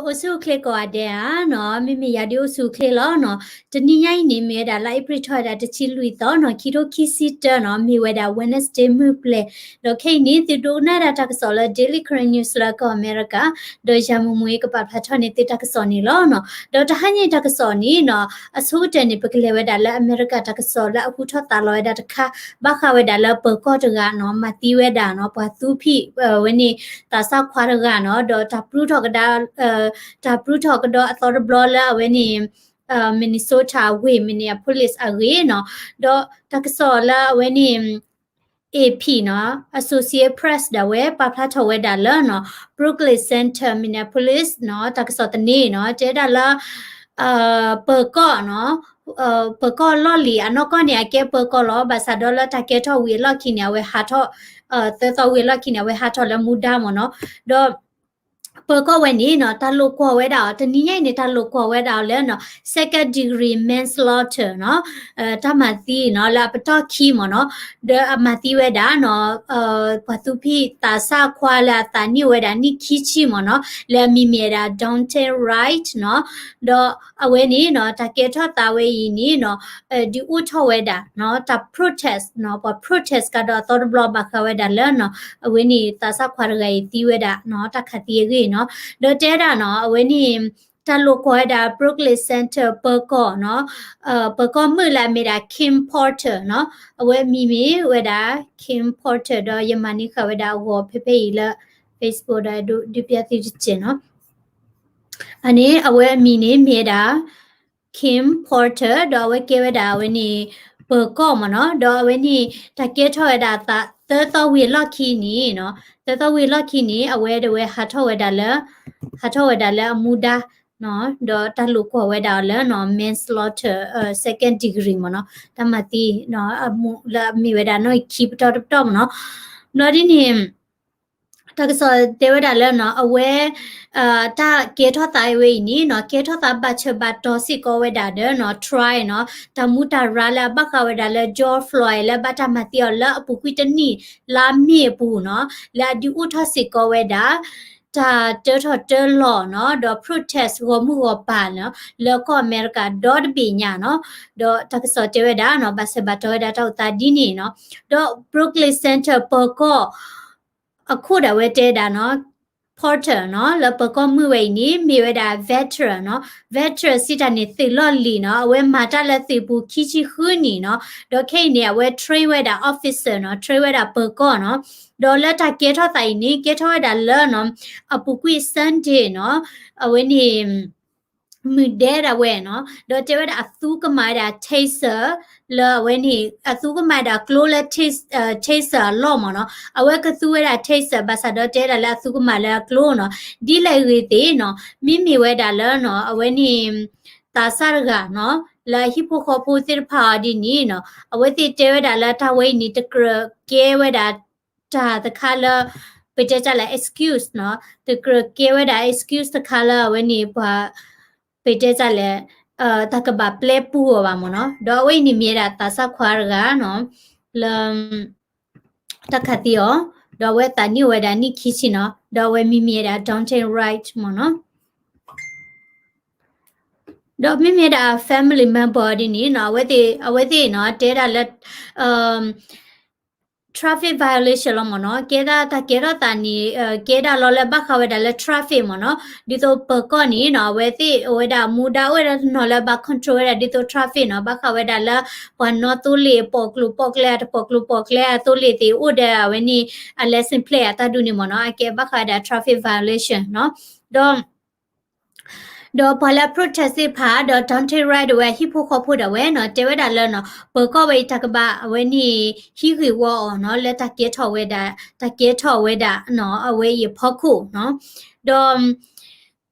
အိၣ်ဆူၣ်အိၣ်ချ့ကိးဂၤဒဲးဧါနီၤ, မ့မ့ၢ်ယၤဒုးအိၣ်ဆူၣ်အိၣ်ချ့လီၤနီၤ. တနံၤညါအံၤန့ၣ် မ့ၢ်ဝဲဒၣ်လါအ့ဖြ့ၣ်ထီၣ်ဝဲဒၣ်တဆံလွံၢ်သီနီၤ, ခံထိခံဆံတၢနီၤ, မ့ၢ်ဝဲဒၣ် Wednesday မုၢ်ပျဲၢ်, ဒီးခဲအံၤန့ၣ် သုဒိကနၣ်ဒၣ်တၢ်ကစီၣ်လၢ Daily Karen News လၢကီၢ်အမဲရကၤ, ဒီးယၤမူမူကပာ်ဖျါထီၣ်န့ၢ်သုတၢ်ကစီၣ်န့ၣ်လီၤနီၤ. ဒီးတဟါညါတၢ်ကစီၣ်န့ၣ်နီၤ, အဆိကတၢၢ်န့ၣ် ပကလဲၤဝဲဒၣ်လၢအမဲရကၤတၢ်ကစီၣ်လၢအဟူထီၣ်သါလီၤဝဲဒၣ်တခါ, ဘၣ်ဃးဝဲဒၣ်လၢပၢၤကီၢ်တဂၤနီၤ, မၤသံဝဲဒၣ်နီၤ, ပှၤသူဖံးဝဲန့ၣ် သးစၢ်ခွါတဂၤနီၤ, ဒီးတၢ်ပြူထီၣ်ကဒါ တၢ်ပြူထီၣ်ကဒီးအသီတဘျီလၢအဝဲန့ၣ် Minnesota အဝ့ၢ် Minneapolis အဂ့ၢ်နီၤ, ဒီးတၢ်ကစီၣ်လၢအဝဲန့ၣ် AP နီၤ, Associated Press ဒၣ်ဝဲပာ်ဖျါထီၣ်ဝဲဒၣ်လၢနီၤ, Brooklyn Center Minneapolis နီၤ, တၢ်ကစီၣ်သန့နီၤ, တဲဒၣ်လၢ ပၢၤကီၢ်နီၤ, ပၢၤကီၢ်လီၢ်လံၤအနီၢ်ကီၢ်န့ၣ် အကဲပၢၤကီၢ်လီၤ, ဘၣ်ဆၣ်ဒီးလၢတၢ်ကဲထီၣ်ဝံၤအလီၢ်ခံန့ၣ် အဝဲဟးထီၣ် သၢသီဝံၤအလီၢ်ခံန့ၣ် အဝဲဟးထီၣ်လၢမူဒါမ့ၢ်နီၤ, ဒီး ပၢၤကီၢ်ဝဲန့ၣ်နီၤ, တၢ်လိာ်ကွီၢ်ဝဲဒၣ်အီၤ တနံၤညါအံၤန့ၣ် တၢ်လိာ်ကွီၢ်ဝဲဒၣ်အီၤလၢနီၤ, second degree manslaughter နီၤ, တၢ်မၤသံနီၤ လၢအပတီၢ်ခံမ့ၢ်နီၤ, ဒီးအမၤသံဝဲဒၣ်နီၤ, ပှၤသူဖံးသးစၢ်ခွါလၢအသးနံၣ်ဝဲဒၣ်နံၣ်ခံဆံမ့ၢ်နီၤ, လၢအမံၤမ့ၢ်ဝဲဒၣ် Daunte Wright နီၤ, ဒီးအဝဲန့ၣ်နီၤ, တၢ်ကဲထီၣ်သးဝဲအံၤန့ၣ်နီၤ, ဒုးအိၣ်ထီၣ်ဝဲဒၣ်နီၤ, တၢ် protest နီၤ, ပှၤ protest ကဒီးအသီတဘျီဘၣ်ဃးဝဲဒၣ်လၢနီၤ, အဝဲန့ၣ်သးစၢ်ခွါတဂၤအံၤသံဝဲဒၣ်နီၤ, တၢ်ခးသံအဂ့ၢ်နီၤ, ဒီးတဲဒၣ်နီၤ, အဝဲန့ၣ် တၢ်လိာ်ကွီၢ်ဝဲဒၣ် Brooklyn Center ပၢၤကီၢ်နီၤ, ပၢၤကီၢ်မုၣ်လၢအမ့ၢ်ဒၣ် Kim Porter နီၤ, အဝဲအမံၤမ့ၢ်ဝဲဒၣ် Kim Porter ဒီးယမၤန့ၢ်ဃာ်ဝဲဒၣ်အဂီၤဖဲဖဲအံၤလၢ Facebook ဒီးဒုးပျၢ်သုတစဲးနီၤ. အန့ၣ် အဝဲအမံၤန့ၣ်မ့ၢ်ဝဲဒၣ် Kim Porter ဒီးအဝဲကဲဝဲဒၣ်အဝဲန့ၣ် ပၢၤကီၢ်မ့ၢ်နီၤ, ဒီးအဝဲန့ၣ် တၢ်ကဲထီၣ်ဝဲဒၣ်သးသၢသီဝံၤအလီၢ်ခံန့ၣ်နီၤ, သၢသီဝံၤအလီၢ်ခံန့ၣ် အဝဲဒၣ်ဝဲဟးထီၣ်ဝဲဒၣ်လၢ ဟးထီၣ်ဝဲဒၣ်လၢအမူဒါ ဒီးတၢ်လိာ်ကွီၢ်ဝဲဒၣ်အီၤလၢနီၤ manslaughter, second degree မ့ၢ်နီၤ, တၢ်မၤသံ လၢအမ့ၢ်ဝဲဒၣ်နီၣ်ဂံၢ်ခံပတီၢ်တပတီၢ်မ့ၢ်နီၤ, ဘျီဒ်န့ၣ် တၢ်ကစီၣ်တဲဝဲဒၣ်လၢနီၤ အဝဲ တၢ်ကဲထီၣ်သးဝဲအံၤန့ၣ်နီၤ ကဲထီၣ်သးဘၣ်ဆၢဘၣ်တီၤစ့ၢ်ကီးဝဲဒၣ်ဒီးနီၤ trial နီၤ တၢ်မူတၢ်ရၢလၢအဘၣ်ဃးဝဲဒၣ်လၢ George Floyd လၢဘၣ်တၢ်မၤသံအီၤလၢအပူၤကွံာ်တနံၣ်လါမ့ၤအပူၤနီၤ လၢအဒုးအိၣ်ထီၣ်စ့ၢ်ကီးဝဲဒၣ် တၢ်တၢထီၣ်တၢလီၤနီၤ ဒီး protest ဂီၤမုၢ်ဂီၤပၤနီၤ လၢကီၢ်အမဲရကၤဒီတဘ့ၣ်ညါနီၤ ဒီးတၢ်ကစီၣ်တဲဝဲဒၣ်နီၤ ဘၣ်ဆၢဘၣ်တီၤဝဲဒၣ်တၢ်အိၣ်သးဒ်န့ၣ်နီၤ ဒီး Brooklyn Center ပၢၤကီၢ် အခိၣ်ဒၣ်ဝဲတဲဒၣ်နီၤ Porter နီၤ လၢပၢၤကီၢ်မုၣ်ဝဲအံၤန့ၣ် မ့ၢ်ဝဲဒၣ် veteran နီၤ veteran စံးတၢ်န့ၣ် သုးလီၢ်လံၤနီၤ အဝဲမၤတၢ်လၢသုးပူၤခံဆံဃုနံၣ်နီၤ ဒီးခဲအံၤန့ၣ် အဝဲ train ဝဲဒၣ် officer နီၤ train ဝဲဒၣ်ပၢၤကီၢ်နီၤ ဒီးလၢတၢ်ကဲထီၣ်သးအံၤန့ၣ် ကဲထီၣ်ဝဲဒၣ်လၢနီၤ အပူၤကွံာ် Sunday နီၤ အဝဲန့ၣ် မုၢ်ဒဲဒၣ်ဝဲနီၤ ဒီးတဲဝဲဒၣ်အသူကမၣ်ဝဲဒၣ် taser လၢအဝဲန့ၣ် အသူကမၣ်ဝဲဒၣ်ကျိလၢ taser အလီၢ်မ့ၢ်နီၤ အဝဲကသူဝဲဒၣ် taser ဘၣ်ဆၣ်ဒီးတဲဒၣ်လၢအသူကမၣ်လၢအကျိနီၤ ဒ်လဲၣ်ဂ့ၤသ့ၣ်နီၤ မ့မ့ၢ်ဝဲဒၣ်လၢနီၤ အဝဲန့ၣ် သးစၢ်တဂၤနီၤ လၢအဟံၣ်ဖိဃီဖိသ့ၣ်တဖၣ်အီၤဒ်န့ၣ်နီၤ အဝဲသ့ၣ်တဲဝဲဒၣ်လၢတၢ်ဝဲအံၤန့ၣ် တကြၢးကဲဝဲဒၣ် တၢ်တခါလၢ ပတဲတၢ်လဲၣ် excuse နီၤ တကြၢးကဲဝဲဒၣ် excuse တခါလၢအဝဲန့ၣ်ပှၤ ပတဲတၢ်လဲၣ် တၢ်ကဘၣ်ပျဲပူအီၤဘၣ်မ့ၢ်နီၤ ဒီးအဝဲအံၤန့ၣ်မ့ၢ်ဝဲဒၣ်သးစၢ်ခွါတဂၤနီၤ လၢ တၢ်ခးသံအီၤ ဒီးအဝဲသးနံၣ်အိၣ်ဝဲဒၣ်နံၣ်ခံဆံနီၤ ဒီးအဝဲမံၤမ့ၢ်ဝဲဒၣ် Daunte Wright မ့ၢ်နီၤ ဒီးမ့မ့ၢ်ဝဲဒၣ် family member ဒ်န့ၣ်နီၤ အဝဲသ့ၣ် အဝဲသ့ၣ်နီၤ တဲဒၣ်လၢ traffic violation လီၤမ့ၢ်နီၤ ကဲဒၣ်တၢ်ကဲထီၣ်သးန့ၣ် ကဲဒၣ်လီၤလၢဘၣ်ဃးဝဲဒၣ်လၢ traffic မ့ၢ်နီၤ ဒ်သိးပၢၤကီၢ်န့ၣ်နီၤ အဝဲသ့ၣ်အိၣ်ဝဲဒၣ်မူဒါအိၣ်ဝဲဒၣ်တနီၤလၢဘၣ် control ဝဲဒၣ်ဒ်သိး traffic နီၤ ဘၣ်ဃးဝဲဒၣ်လၢ ပှၤနီၣ်သိလ့ၣ်ပိာ်ကျိၤပိာ်ကျဲ တပိာ်ကျိၤပိာ်ကျဲအသိလ့ၣ်သ့ၣ် အိၣ်ဒီးအဝဲန့ၣ် အ license plate အတၢ်ဒ်န့ၣ်မ့ၢ်နီၤ အကဲဘၣ်ဃးဝဲဒၣ် traffic violation နီၤ ဒီး ဒီးပှၤလၢ protest သ့ၣ်တဖၣ် ဒီး Daunte Wright ဒၣ်ဝဲအဟံၣ်ဖိဃီဖိဒၣ်ဝဲနီၤ တဲဝဲဒၣ်လၢနီၤ ပၢၤကီၢ်ဝဲအံၤတၢ်ကဘၣ်အဝဲန့ၣ် ဟံးဂ့ၢ်ဝီအီၤနီၤ လၢတၢ်ကဲထီၣ်ဝဲဒၣ် တၢ်ကဲထီၣ်ဝဲဒၣ်နီၤ အဝဲအံၤအဖီခိၣ်နီၤ ဒီး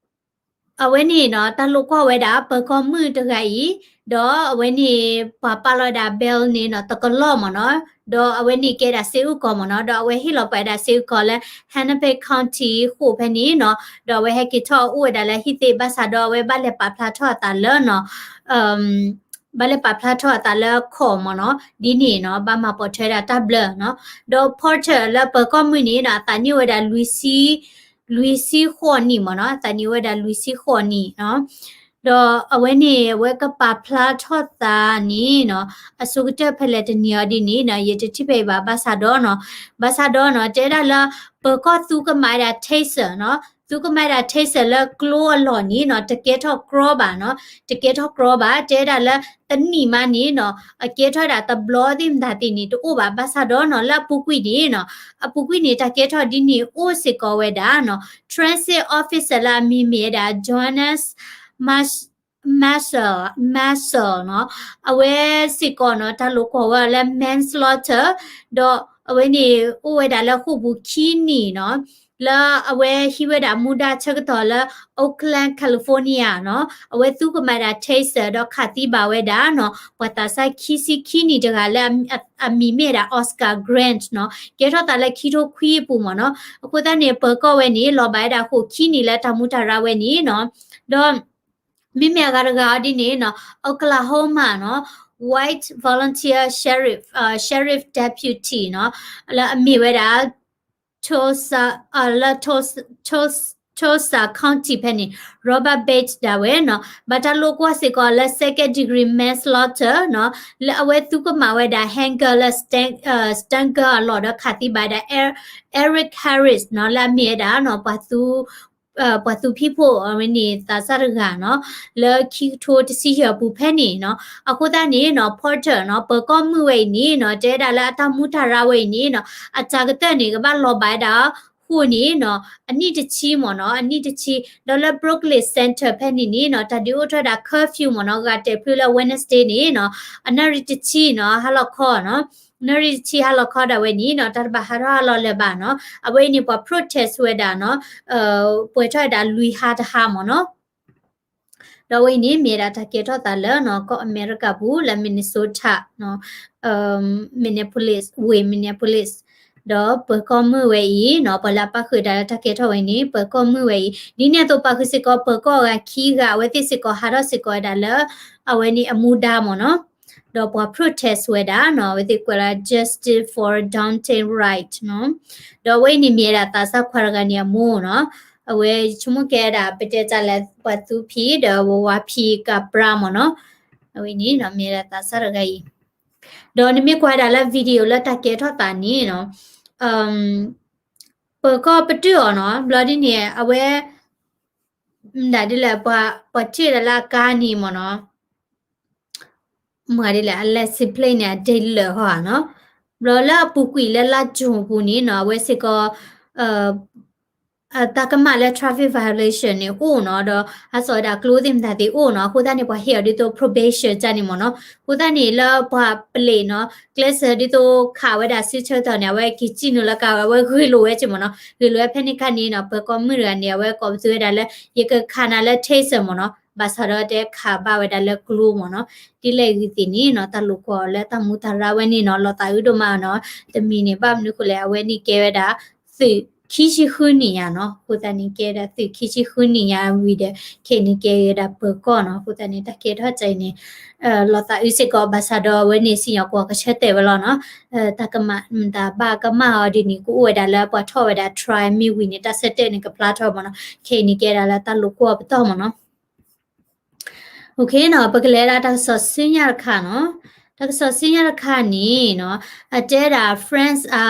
အဝဲန့ၣ်နီၤ တၢ်လိာ်ကွီၢ်ဝဲဒၣ် ပၢၤကီၢ်မုၣ်တဂၤအံၤ ဒီးအဝဲန့ၣ် ပှၤပာ်လီၤဝဲဒၣ် bail န့ၣ်နီၤ တကလီၢ်မ့ၢ်နီၤ ဒီးအဝဲန့ၣ်ကဲဒၣ်စ့အုၣ်ကီၤမ့ၢ်နီၤ ဒီးအဝဲဟ့ၣ်လီၤပှၤဝဲဒၣ်စ့အုၣ်ကီၤလၢ Hennepin County ဃိာ်ဖဲန့ၣ်နီၤ ဒီးအဝဲဟဲက့ၤထီၣ်အိၣ်ဝဲဒၣ်လၢဟံၣ်သ့ၣ်ဘၣ်ဆၣ်ဒီးအဝဲဘၣ်လဲၤပာ်ဖျါထီၣ်အသးလၢနီၤ ဘၣ်လဲၤပာ်ဖျါထီၣ်အသးလၢ court မ့ၢ်နီၤ ဒ်န့ၣ်နီၤ ဘၣ်မၤပိာ်ထွဲဒၣ်တၢ်ဘျၢနီၤ ဒီး Porter လၢပၢၤကီၢ်မုၣ်န့ၣ်နီၤ အသးနံၣ်အိၣ်ဝဲဒၣ်လွံၢ်ဆံ လွံၢ်ဆံဃိးနံၣ်မ့ၢ်နီၤ, သးနံၣ်အိၣ်ဝဲဒၣ်လွံၢ်ဆံဃိးနံၣ်နီၤ. ဒီးအဝဲန့ၣ် အဝဲကပာ်ဖျါထီၣ်သးန့ၣ်နီၤ, အဆိကတၢၢ်ဖဲလဲၣ်တနံၤအီၤဒ်န့ၣ်နီၤ, ယတထံၣ်ဖဲအံၤဘၣ်, ဘၣ်ဆၣ်ဒီးနီၤ, ဘၣ်ဆၣ်ဒီးနီၤ, တဲဒၣ်လၢ ပၢၤကီၢ်သူကမၤဝဲဒၣ် taser နီၤ, သူကမၤဝဲဒၣ် taser လၢကျိအလီၢ်န့ၣ်နီၤ, တကဲထီၣ်ကြီဘၣ်နီၤ, တကဲထီၣ်ကြီဘၣ်, တဲဒၣ်လၢတနံၣ်မးန့ၣ်နီၤ, အကဲထီၣ်ဒၣ်တဘျီသ့ၣ်မတၤသ့ၣ်န့ၣ် တအိၣ်ဘၣ်, ဘၣ်ဆၣ်ဒီးနီၤ, လၢအပူၤကွံာ်န့ၣ်နီၤ, အပူၤကွံာ်န့ၣ် တၢ်ကဲထီၣ်ဒ်န့ၣ်အိၣ်စ့ၢ်ကီးဝဲဒၣ်နီၤ, transit officer လၢအမံၤမ့ၢ်ဝဲဒၣ် Johannes Mas- Masser, Masser နီၤ, အဝဲစ့ၢ်ကီးနီၤ, တၢ်လိာ်ကွီၢ်ဝဲလၢ manslaughter, ဒီးအဝဲန့ၣ်အိၣ်ဝဲဒၣ်လၢဃိာ်ပူၤခံနံၣ်နီၤ, လၢအဝဲဟံးဝဲဒၣ်မူဒါဆၢကတီၢ်လၢ Oakland California နီၤ, အဝဲသူကမၤဒၣ် taser ဒီးခးသံဘၣ်ဝဲဒၣ်နီၤ, ပှၤသးစၢ်ခံဆံခံနံၣ်တဂၤလၢအမံၤမ့ၢ်ဒၣ် Oscar Grant နီၤ, ကဲထီၣ်သးလၢခံထိခွံအပူၤမ့ၢ်နီၤ, အဃိသတးန့ၣ် ပၢၤကီၢ်ဝဲန့ၣ် လီၤဘၣ်ဝဲဒၣ်ဃိာ်ခံနံၣ်လၢတၢ်မူတၢ်ရၢဝဲန့ၣ်နီၤ, ဒီး မ့မ့ၢ်အဂၤတဂၤအီၤဒ်န့ၣ်နီၤ, Oklahoma နီၤ, White Volunteer Sheriff, Sheriff Deputy နီၤ, လၢအမ့ၢ်ဝဲဒၣ် Tulsa, လၢ Tulsa County ဖဲန့ၣ် Robert Bates ဒၣ်ဝဲနီၤ, ဘၣ်တၢ်လိာ်ကွီၢ်စ့ၢ်ကီးလၢ second degree manslaughter နီၤ, လၢအဝဲသူကမၤဝဲဒၣ် handgun လၢ stun gun အလီၢ်ဒီးခးသံဘၣ်ဝဲဒၣ် Eric Harris နီၤ, လၢအမ့ၢ်ဝဲဒၣ်နီၤ, ပှၤသူ ပှၤသူဖံးဖိအဝဲန့ၣ်သးစၢ်တဂၤနီၤ, လၢခံကထိတဆံယဲၢ်အပူၤဖဲန့ၣ်နီၤ, အဃိသတးန့ၣ်နီၤ, Porter နီၤ, ပၢၤကီၢ်မုၣ်ဝဲအံၤန့ၣ်နီၤ, တဲဝဲဒၣ်လၢအတၢ်မူတၢ်ရၢဝဲအံၤန့ၣ်နီၤ, အတၢ်ကတၢၢ်န့ၣ် ကဘၣ်လီၤဘၣ်ဝဲဒၣ် ဃိာ်န့ၣ်နီၤ, အနံၣ်တဆံမ့ၢ်နီၤ, အနံၣ်တဆံ, ဒီးလၢ Brooklyn Center ဖဲန့ၣ်န့ၣ်နီၤ, တၢ်ဒုးအိၣ်ထီၣ်ဝဲဒၣ် curfew မ့ၢ်နီၤ, ဂၤတဲာ်ဖျုလၢ Wednesday န့ၣ်နီၤ, အနၣ်ရံၣ်တဆံနီၤ, ဟါလီၤခီနီၤ, နၣ်ရံၣ်တဆံဟါလီၤခီဒၣ်ဝဲန့ၣ်နီၤ, တၢ်တဘၣ်ဟးထီၣ်ဟးလီၤလၢၤဘၣ်နီၤ, အဝဲအံၤန့ၣ် ပှၤ protest ဝဲဒၣ်နီၤ, ပှဲၤထီၣ်ဝဲဒၣ်လွံၢ်ဟါတဟါမ့ၢ်နီၤ. ဒီးအဝဲအံၤန့ၣ် မ့ၢ်ဝဲဒၣ်တၢ်ကဲထီၣ်သးလၢနီၤ ကီၢ်အမဲရကၤပူၤလၢ Minnesota နီၤ, Minneapolis, ဝ့ၢ် Minneapolis, ဒီးပၢၤကီၢ်မုၣ်ဝဲအံၤနီၤ, ပှၤလၢအပၣ်ဃုာ်ဒၣ်လၢတၢ်ကဲထီၣ်ဝဲန့ၣ် ပၢၤကီၢ်မုၣ်ဝဲအံၤ, ဒ်န့ၣ်အသိးပၣ်ဃုာ်စ့ၢ်ကီး ပၢၤကီၢ်အဂၤခံဂၤ အဝဲသ့ၣ်စ့ၢ်ကီးဟးထီၣ်စ့ၢ်ကီးဝဲဒၣ်လၢ အဝဲန့ၣ်အမူဒါမ့ၢ်နီၤ, ဒီးပှၤ protest ဝဲဒၣ်နီၤ, အဝဲသ့ၣ်ကွဲးလၢ Justice for Daunte Wright နီၤ, ဒီးအဝဲအံၤန့ၣ်မ့ၢ်ဝဲဒၣ်သးစၢ်ခွါတဂၤန့ၣ်အမိၢ်နီၤ, အဝဲဆိကမိၣ်ကဲဝဲဒၣ် ပတဲတၢ်လၢပှၤသူဖံးဒီးဝၤဖံးကပြၢမ့ၢ်နီၤ, အဝဲန့ၣ်နီၤ မ့ၢ်ဝဲဒၣ်သးစၢ်တဂၤအံၤ, ဒီးနမ့ၢ်ကွၢ်ဝဲဒၣ်လၢ video လၢတၢ်ကဲထီၣ်သးန့ၣ်နီၤ, ပၢၤကီၢ်ပတုာ်အီၤနီၤ, ဘျီဒ်န့ၣ် အဝဲ မ့ၢ်ဒၣ်ဒ်လဲၣ် ပှၤထံၣ်ဝဲဒၣ်လၢအကါန့ၣ်မ့ၢ်နီၤ, မ့ၢ်ဒ်လဲၣ် အ license plate န့ၣ် အဒ့လၢာ်ဟီဧါနီၤ, ဘျီလၢအပူၤကွံာ်လၢလါ June အပူၤန့ၣ်နီၤ, အဝဲစ့ၢ်ကီး တၢ်ကမၣ်လၢ traffic violation န့ၣ်အိၣ်နီၤ, ဒီးအစိာ်ဝဲဒၣ်ကျိသ့ၣ်မတၤသ့ၣ်အိၣ်နီၤ, အဃိသတးန့ၣ် ပှၤဟ့ၣ်အီၤဒ်သိး probation တၢ်န့ၣ်မ့ၢ်နီၤ, အဃိသတးန့ၣ်လၢပှၤပလ့းနီၤ, ကျဲးစၢးဒ်သိးခးဝဲဒၣ်စုဆၢကတီၢ်န့ၣ် အဝဲက့ၤစံၣ်နုာ်လၢကါဝဲ အဝဲဂ့ၢ်လိာ်ဝဲက့ၤမ့ၢ်နီၤ, ဂ့ၢ်လိာ်ဝဲဖဲန့ၣ်ခါန့ၣ်နီၤ, ပၢၤကီၢ်မုၣ်တဂၤန့ၣ် အဝဲကိးပသူဝဲဒၣ်လၢ ယကခးနၤလၢ taser မ့ၢ်နီၤ, ဘၣ်ဆၣ်ဒီးတဲခးဘၣ်ဝဲဒၣ်လၢကျိမ့ၢ်နီၤ, ဒ်လဲၣ်ဂ့ၤသ့ၣ်န့ၣ်နီၤ, တၢ်လိာ်ကွီၢ်လၢတၢ်မူတၢ်ရၢဝဲန့ၣ်နီၤ, လီၤသးအုးဒိၣ်မးနီၤ, တမံၤန့ၣ် ဘၣ်မနုၤဃိလဲၣ် အဝဲန့ၣ်ကဲဝဲဒၣ် သုးခံဆံဃုနံၣ်ညါနီၤ, အဃိသတးန့ၣ် ကဲဝဲဒၣ်သုးခံဆံဃုနံၣ်ညါဝံၤဒီး ခဲအံၤန့ၣ်ကဲဝဲဒၣ်ပၢၤကီၢ်နီၤ, အဃိသတးန့ၣ် တၢ်ကဲထီၣ်တၢ်အံၤန့ၣ် လီၤသးအုးစ့ၢ်ကီး ဘၣ်ဆၣ်ဒီးအဝဲန့ၣ် စံၣ်ညီၣ်ကွီၢ်ကဆၢတဲာ်ဝဲလီၤနီၤ, တၢ်ကမၣ်မတၤဘၣ်ကမၣ်အီၤဒ်န့ၣ် ကအိၣ်ဝဲဒၣ်လၢပှၤထီၣ်ဝဲဒၣ် trial မ့ၢ်ဝံၤန့ၣ် တၢ်ဆၢတဲာ်န့ၣ်ကဖျါထီၣ်မ့ၢ်နီၤ, ခဲအံၤန့ၣ်ကဲဒၣ်လၢတၢ်လိာ်ကွီၢ်ပတီၢ်မ့ၢ်နီၤ. Okay နီၤ, ပကလဲၤဒၣ်တၢ်ကစီၣ်ဆူညါတခါနီၤ, တၢ်ကစီၣ်ဆူညါတခါန့ၣ်နီၤ, အတဲဒၣ် France အ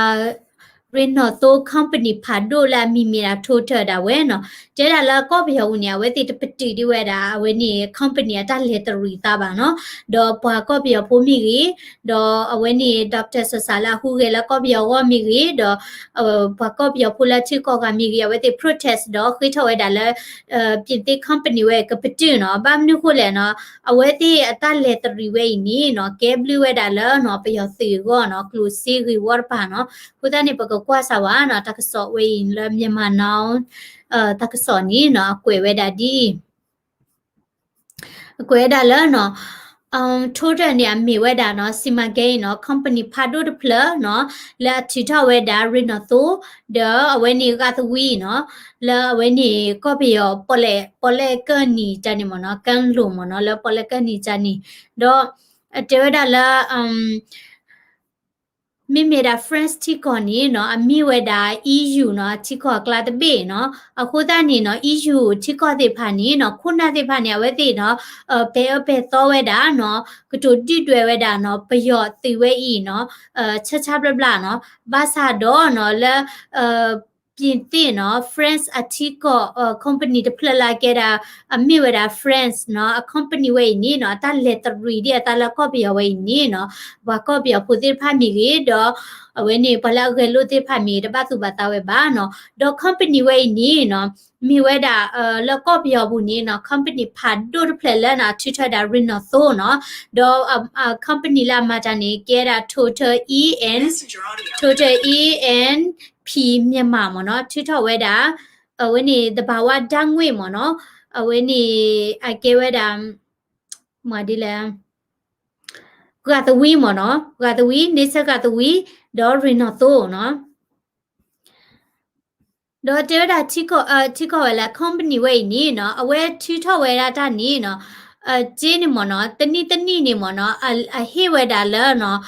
ရ့ၣ်နီၣ်သိ company ဖးဒိၣ်လၢအမံၤမ့ၢ်ဒၣ် Total ဒၣ်ဝဲနီၤ, တဲဒၣ်လၢကီၢ်ပယီၤပူၤန့ၣ် အဝဲသ့ၣ်တပတုာ်ဒံးဝဲဒၣ် အဝဲန့ၣ် company အတၢ်လဲၤတရံးသးဘၣ်နီၤ, ဒီးပှၤကီၢ်ပယီၤဖိမ့ၢ်ဂ့ၤ, ဒီးအဝဲန့ၣ် doctor စီၤစးလၢအဟူးဂဲၤလၢကီၢ်ပယီၤအဂီၢ်မ့ၢ်ဂ့ၤ, ဒီး ပှၤကီၢ်ပယီၤဖိလၢထံကီၢ်ဂၤမ့ၢ်ဂ့ၤ အဝဲသ့ၣ် protest ဒီးဃ့ထီၣ်ဝဲဒၣ်လၢ ပြင်သစ် company ဝဲကပတုာ်နီၤ, ဘၣ်မနုၤဃိလဲၣ်နီၤ, အဝဲသ့ၣ်အတၢ်လဲၤတရံးဝဲအံၤန့ၣ်နီၤ, ကဲဘျုးဝဲဒၣ်လၢနီၤ ပယီၤသုးအဂီၢ်နီၤ, ကျိၣ်စ့ဂ့ၢ်ဝီတပၤနီၤ, အဃိသတးန့ၣ် ပကကွၢ်စၢ်ဝဲနီၤ, တၢ်ကစီၣ်ဝဲအံၤလၢ Myanmar Now တၢ်ကစီၣ်န့ၣ်နီၤ, အကွဲးဝဲဒၣ်ဒ်အံၤ အကွဲးဝဲဒၣ်လၢနီၤ, Total န့ၣ် အမ့ၢ်ဝဲဒၣ်နီၤ စီမံကိန်းနီၤ, company ဖးဒိၣ်တဖျၢၣ်နီၤ, လၢအထုးထီၣ်ဝဲဒၣ် ရ့ၣ်နီၣ်သိ, ဒီးအဝဲန့ၣ်ဂာ်သဝံနီၤ, လၢအဝဲန့ၣ် ကီၢ်ပယီၤ ပီၣ်လဲၣ်ကၢၢ်နံၤတၢ်န့ၣ်မ့ၢ်နီၤ, ကၢၣ်လိၣ်မ့ၢ်နီၤ, လၢပီၣ်လဲၣ်ကၢၢ်နံၤတၢ်န့ၣ်, ဒီး တဲဝဲဒၣ်လၢ အ မ့မ့ၢ်ဒၣ် France ထံကီၢ်န့ၣ်နီၤ အမ့ၢ်ဝဲဒၣ် E U နီၤ ထံကီၢ်အကျါတဘ့ၣ်နီၤ. အဃိသတးန့ၣ်နီၤ E U ထံကီၢ်သ့ၣ်တဖၣ်န့ၣ်နီၤ ခိၣ်နၢ်သ့ၣ်တဖၣ်န့ၣ် အဝဲသ့ၣ်နီၤ ပဲာ်အၢပဲာ်သီဝဲဒၣ်နီၤ ကတိၤဒုၣ်ဒွဲၣ်ဝဲဒၣ်နီၤ ပယီၤသုးဝဲအံၤနီၤ ဆၢဆၢဘျါဘျါနီၤ. ဘၣ်ဆၣ်ဒီးနီၤ လၢ ပြင်သစ်နီၤ France အထံကီၢ် company တဖျၢၣ်လၢအကဲဒၣ် အမ့ၢ်ဝဲဒၣ် France နီၤ အ company ဝဲအံၤန့ၣ်နီၤ တၢ်လဲၤတရံးဒ်အသးလၢကီၢ်ပယီၤဝဲအံၤန့ၣ်နီၤ ပှၤကီၢ်ပယီၤဖိသ့ၣ်တဖၣ်မ့ၢ်ဂ့ၤ ဒီး အဝဲန့ၣ် ပှၤလၢအဂဲၤလိာ်သ့ၣ်တဖၣ်မ့ၢ်ဂ့ၤ တဘၣ်သူၣ်ဘၣ်သးဝဲဘၣ်နီၤ. ဒီး company ဝဲအံၤန့ၣ်နီၤ မ့ၢ်ဝဲဒၣ် လၢကီၢ်ပယီၤပူၤန့ၣ်နီၤ company ဖးဒိၣ်တဖျၢၣ်လၢနီၤ ထုးထီၣ်ဝဲဒၣ် Renault နီၤ ဒီး company လၢအမၤတၢ်န့ၣ် ကဲဒၣ် Total E N Total E N P Myanmar မ့ၢ်နီၤ ထုးထီၣ်ဝဲဒၣ် အဝဲန့ၣ် သဘာဝဓာတ်ငွေ့ မ့ၢ်နီၤ အဝဲန့ၣ် အကဲဝဲဒၣ် မ့ၢ်ဒ်လဲၣ် ဂာ်သဝံမ့ၢ်နီၤ ဂာ်သဝံ န့ဆၢၣ် ဂာ်သဝံ ဒီး Renault နီၤ ဒီးတဲဝဲဒၣ် ထံကီၢ်ဝဲလၢ company ဝဲအံၤန့ၣ်နီၤ အဝဲထုးထီၣ်ဝဲဒၣ်တၢ်န့ၣ်နီၤ စ့န့ၣ်မ့ၢ်နီၤ တနံၣ်တနံၣ်န့ၣ်မ့ၢ်နီၤ အဟ့ၣ်ဝဲဒၣ်လၢနီၤ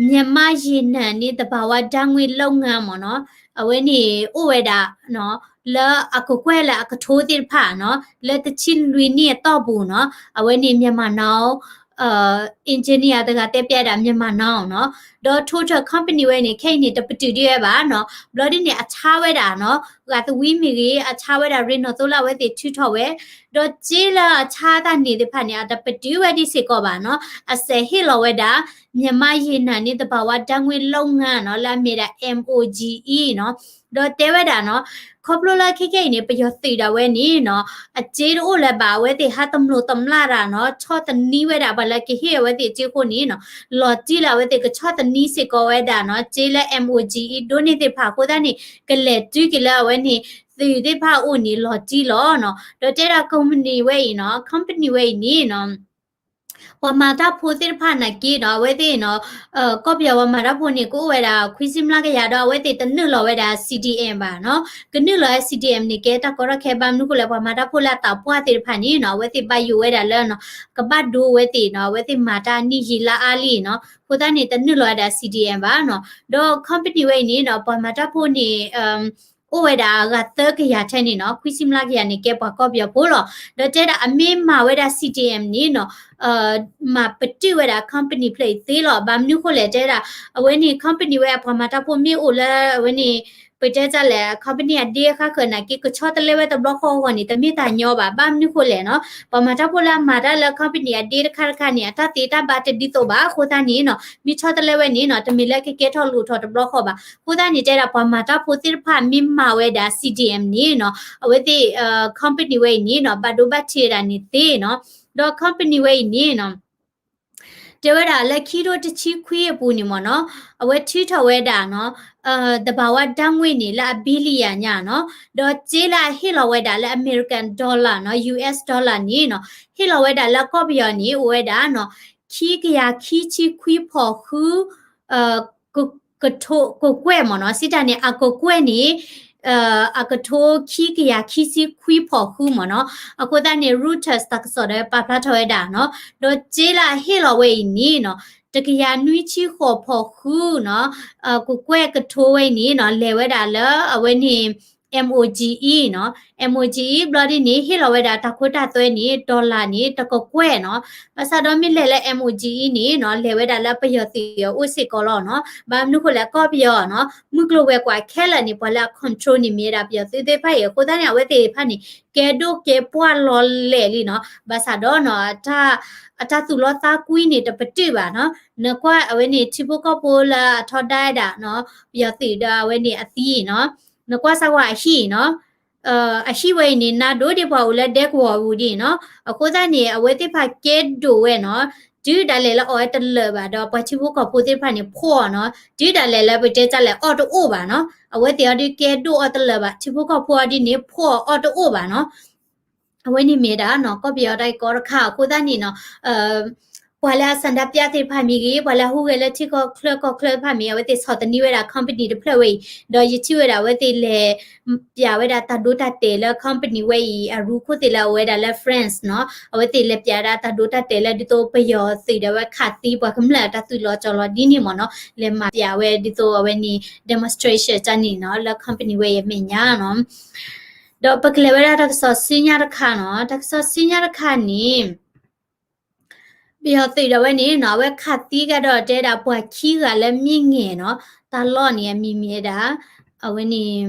မြန်မာ့ရေနံနဲ့သဘာဝဓာတ်ငွေ့လုပ်ငန်း မ့ၢ်နီၤ အဝဲန့ၣ်အိၣ်ဝဲဒၣ်နီၤ လၢအကကွဲၢ်လၢအကထိသ့ၣ်တဖၣ်နီၤ လၢတဆံလွံၢ်နံၣ်အတီၢ်ပူၤနီၤ အဝဲန့ၣ် Myanmar Now engineer တဂၤတဲပျဲဒၣ် Myanmar Now နီၤ ဒီး Total company ဝဲန့ၣ် ခဲအံၤန့ၣ် တပတုာ်ဒံးဝဲဘၣ်နီၤ ဘျီဒ်န့ၣ် အဆါဝဲဒၣ်နီၤ ဂာ်သဝံမ့ၢ်ဂ့ၤ အဆါဝဲဒၣ် Renault လၢအဝဲသ့ၣ်ထုးထီၣ်ဝဲ ဒီးစ့လၢအဆါတၢ်န့ၣ်သ့ၣ်တဖၣ်န့ၣ် အတပတုာ်ဝဲဒံးစ့ၢ်ကီးဘၣ်နီၤ အစဲးဟ့ၣ်လီၤဝဲဒၣ် မြန်မာ့ရေနံနဲ့သဘာဝဓာတ်ငွေ့လုပ်ငန်း နီၤ လၢအမ့ၢ်ဒၣ် M O G E နီၤ ဒီးတဲဝဲဒၣ်နီၤ ခီဖျိလၢခဲခဲအံၤန့ၣ် ပယီၤသုးဒၣ်ဝဲန့ၣ်နီၤ အစ့တအိၣ်လၢၤဘၣ် အဝဲသ့ၣ်ဟးတမျိးတမျာ်တၢ်နီၤ ဆီၣ်သနံးဝဲဒၣ်ပှၤလၢကဟ့ၣ်အဝဲသ့ၣ်စ့အဃိန့ၣ်နီၤ လီၤတံၢ်လၢအဝဲသ့ၣ်ကဆီၣ်သနံးစ့ၢ်ကီးဝဲဒၣ်နီၤ စ့လၢ M O G E ဒိးန့ၢ်သ့ၣ်တဖၣ်အဃိသတးန့ၣ် ကလဲၤတုၤက့ၤလၢအဝဲန့ၣ် သုးသ့ၣ်တဖၣ်အအိၣ်န့ၣ် လီၤတံၢ်လီၤနီၤ ဒီးတဲဒၣ် company ဝဲအံၤနီၤ company ဝဲအံၤန့ၣ်နီၤ ပှၤမၤတၢ်ဖိသ့ၣ်တဖၣ်နာ်က့ဒီး အဝဲသ့ၣ်နီၤ ကီၢ်ပယီၤပှၤမၤတၢ်ဖိန့ၣ် ကအိၣ်ဝဲဒၣ်ခွံဆံမျးကယၤဒီး အဝဲသ့ၣ်တနုာ်လီၤဝဲဒၣ် C D M ဘၣ်နီၤ ကနုာ်လီၤဝဲ C D M န့ၣ် ကဲတၢ်ကီတၢ်ခဲ ဘၣ်မနုၤဃိလဲၣ် ပှၤမၤတၢ်ဖိလၢအသးပှၢ်သ့ၣ်တဖၣ်န့ၣ်နီၤ အဝဲသ့ၣ်ဘၣ်ယိၣ်ဝဲဒၣ်လၢနီၤ ကဘၣ်ဒိဝဲသ့ၣ်နီၤ အဝဲသ့ၣ်မၤတၢ်နံၣ်ယံာ်လါအါလံနီၤ အဃိသတးန့ၣ် တနုာ်လီၤဝဲဒၣ် C D M ဘၣ်နီၤ ဒီး company ဝဲအံၤန့ၣ်နီၤ ပှၤမၤတၢ်ဖိန့ၣ် အိၣ်ဝဲဒၣ်အဂၤသၢကယၤထဲန့ၣ်နီၤ ခွံဆံမျးကယၤန့ၣ် ကဲပှၤကီၢ်ပယီၤဖိလီၤ ဒီးတဲဒၣ်အမ့ၢ်မၤဝဲဒၣ် C D M န့ၣ်နီၤ မၤပတုာ်ဝဲဒၣ် company ဖျၢၣ်အံၤသ့လီၤ ဘၣ်မနုၤဃိလဲၣ် တဲဒၣ် အဝဲန့ၣ် company ဝဲအပှၤမၤတၢ်ဖိမ့ၢ်အိၣ်လၢ အဝဲန့ၣ် ပတဲတၢ်လဲၣ် company အဒ့အခါဃၢၤနာ်က့ ကဆီတလဲဝဲတဘျီဃီအဂီၢ်န့ၣ် တမ့ၢ်တၢ်ညီဘၣ် ဘၣ်မနုၤဃိလဲၣ်နီၤ ပှၤမၤတၢ်ဖိလၢအမၤတၢ်လၢ company အဒ့တခါတခါန့ၣ် အတၢ်သ့တၢ်ဘၣ်တဒ်သိးဘၣ် အဃိသတးန့ၣ်နီၤ မ့ၢ်ဆီတလဲဝဲန့ၣ်နီၤ တမ့ၢ်လၢကကဲထီၣ်လိၣ်ထီၣ်တဘျီဃီဘၣ် အဃိသတးန့ၣ် တဲဒၣ်ပှၤမၤတၢ်ဖိသ့ၣ်တဖၣ်မ့ၢ်မၤဝဲဒၣ် C D M န့ၣ်နီၤ အဝဲသ့ၣ် company ဝဲအံၤန့ၣ်နီၤ ဘၣ်ဒိဘၣ်ထံးဝဲဒၣ်န့ၣ်သ့နီၤ ဒီး company ဝဲအံၤန့ၣ်နီၤ တဲဝဲဒၣ်လၢခံထိတဆံခွံအပူၤန့ၣ်မ့ၢ်နီၤ အဝဲထုးထီၣ်ဝဲဒၣ်နီၤ သဘာဝဓာတ်ငွေ့န့ၣ် လၢအ billion ညါနီၤ ဒီးစ့လၢအဟ့ၣ်လီၤဝဲဒၣ်လၢ American dollar နီၤ U S dollar န့ၣ်နီၤ ဟ့ၣ်လီၤဝဲဒၣ်လၢကီၢ်ပယီၤန့ၣ် အိၣ်ဝဲဒၣ်နီၤ ခံကယၤခံဆံခွံဖီၣ်ဃု ကကွဲၢ်မ့ၢ်နီၤ စံးတၢ်န့ၣ် အကကွဲၢ်န့ၣ် အကထိခံကယၤခံဆံခွံဖီၣ်ဃုမ့ၢ်နီၤ အဃိသတးန့ၣ် Reuters တၢ်ကစီၣ်ဒီးပာ်ဖျါထီၣ်ဝဲဒၣ်နီၤ ဒီးစ့လၢအဟ့ၣ်လီၤဝဲအံၤန့ၣ်နီၤ တကယၤနွံဆံဃိးဖီၣ်ဃုနီၤ ကကွဲၢ်ကထိဝဲအံၤန့ၣ်နီၤ လဲၤဝဲဒၣ်လၢအဝဲန့ၣ် M O G E နီၤ M O G E ဘျီဒ်န့ၣ် ဟ့ၣ်လီၤဝဲဒၣ်တၢ်ခိတၢ်သွဲန့ၣ် dollar န့ၣ် တကကွဲၢ်နီၤ ဘၣ်ဆၣ်ဒီးမ့ၢ်လဲၤလၢ M O G E န့ၣ်နီၤ လဲၤဝဲဒၣ်လၢပယီၤသုးအအိၣ်စ့ၢ်ကီးလီၤနီၤ ဘၣ်မနုၤဃိလဲၣ် ကီၢ်ပယီၤနီၤ မုၢ်ကျိၤဝဲၤကွာ်ခဲလၢာ်န့ၣ် ပှၤလၢအ control န့ၣ်မ့ၢ်ဝဲဒၣ်ပယီၤသုးသ့ၣ်တဖၣ်အံၤ အဃိသတးန့ၣ် အဝဲသ့ၣ်တဖၣ်န့ၣ် ကဲဒိၣ်ကဲပှၢ်လီၤလဲၣ်လံနီၤ ဘၣ်ဆၣ်ဒီးနီၤ အတၢ်သူၣ်လီသးကွံန့ၣ် တပတုာ်ဘၣ်နီၤ နကွၢ်အဝဲန့ၣ် ထံဖိကီၢ်ဖိလၢအထီဒါဝဲဒၣ်နီၤ ပယီၤသုးဒီးအဝဲန့ၣ်အသံနီၤ နကွၢ်စၢ်ဝဲအဟံၣ်နီၤ အဟံၣ်ဝဲအံၤန့ၣ် နါဒိၣ်ဒ်ပှၤအိၣ်လၢဒဲကဝီၤပူၤဒ်နီၤ အဃိသတးန့ၣ် အဝဲသ့ၣ်တဖၣ်ကဲဒိၣ်ဝဲနီၤ တုၤဒၣ်လဲာ်လၢအီၣ်ဝဲတလၢာ်ဘၣ်ဒီး ပှၤထံဖိကီၢ်ဖိသ့ၣ်တဖၣ်န့ၣ် ဖှီၣ်နီၤ တုၤဒၣ်လဲာ်လၢပတဲတၢ်လဲၣ် အီၣ်တအိၣ်ဘၣ်နီၤ အဝဲသ့ၣ်အီၤဒ်ကဲဒိၣ်အီၣ်တလၢာ်ဘၣ် ထံဖိကီၢ်ဖိအီၤဒ်န့ၣ် ဖှီၣ်အီၣ်တအိၣ်ဘၣ်နီၤ အဝဲန့ၣ်မ့ၢ်ဒၣ်နီၤ ကီၢ်ပယီၤတၢ်ဂ့ၢ်ကီတခါအဃိသတးန့ၣ်နီၤ ပှၤလၢအဆန္ဒပြသ့ၣ်တဖၣ်မ့ၢ်ဂ့ၤ, ပှၤလၢအဟူးဂဲၤလၢထံကီၢ်ချၢကီၢ်ချၢတဖၣ်မ့ၢ်ဂ့ၤ, အဝဲသ့ၣ်ဆီၣ်သနံးဝဲဒၣ် company တဖျၢၣ်ဝဲအံၤ, ဒီးယထံၣ်ဝဲဒၣ်အဝဲသ့ၣ်လဲၤ ပၠးဝဲဒၣ်တၢ်ဒိတၢ်တဲာ်လၢ company ဝဲအံၤ အရူခိၣ်သ့ၣ်လၢအအိၣ်ဝဲဒၣ်လၢ France နီၤ, အဝဲသ့ၣ်လဲၤပၠးဒၣ်တၢ်ဒိတၢ်တဲာ်လၢဒ်သိးပယီၤသုးဒီးအဝဲခးသံပှၤကမျၢၢ်တၢ်သုးလီၤကၠီၤလီၤဒ်န့ၣ်မ့ၢ်နီၤ, လဲၤမၤပၠးဝဲဒ်သိးအဝဲန့ၣ် demonstration တၢ်န့ၣ်နီၤ, လၢ company ဝဲအံၤအမဲာ်ညါနီၤ. ဒီးပကလဲၤဝဲဒၣ်တၢ်ကစီၣ်ဆူညါတခါနီၤ, တၢ်ကစီၣ်ဆူညါတခါန့ၣ် ပယီၤသုးဒၣ်ဝဲန့ၣ်နီၤ, အဝဲခးသံကဒီးတဲဒၣ်ပှၤခံဂၤလၢမြင့်ငယ်နီၤ, တၢ်လီၢ်န့ၣ်အမံၤမ့ၢ်ဝဲဒၣ် အဝဲန့ၣ်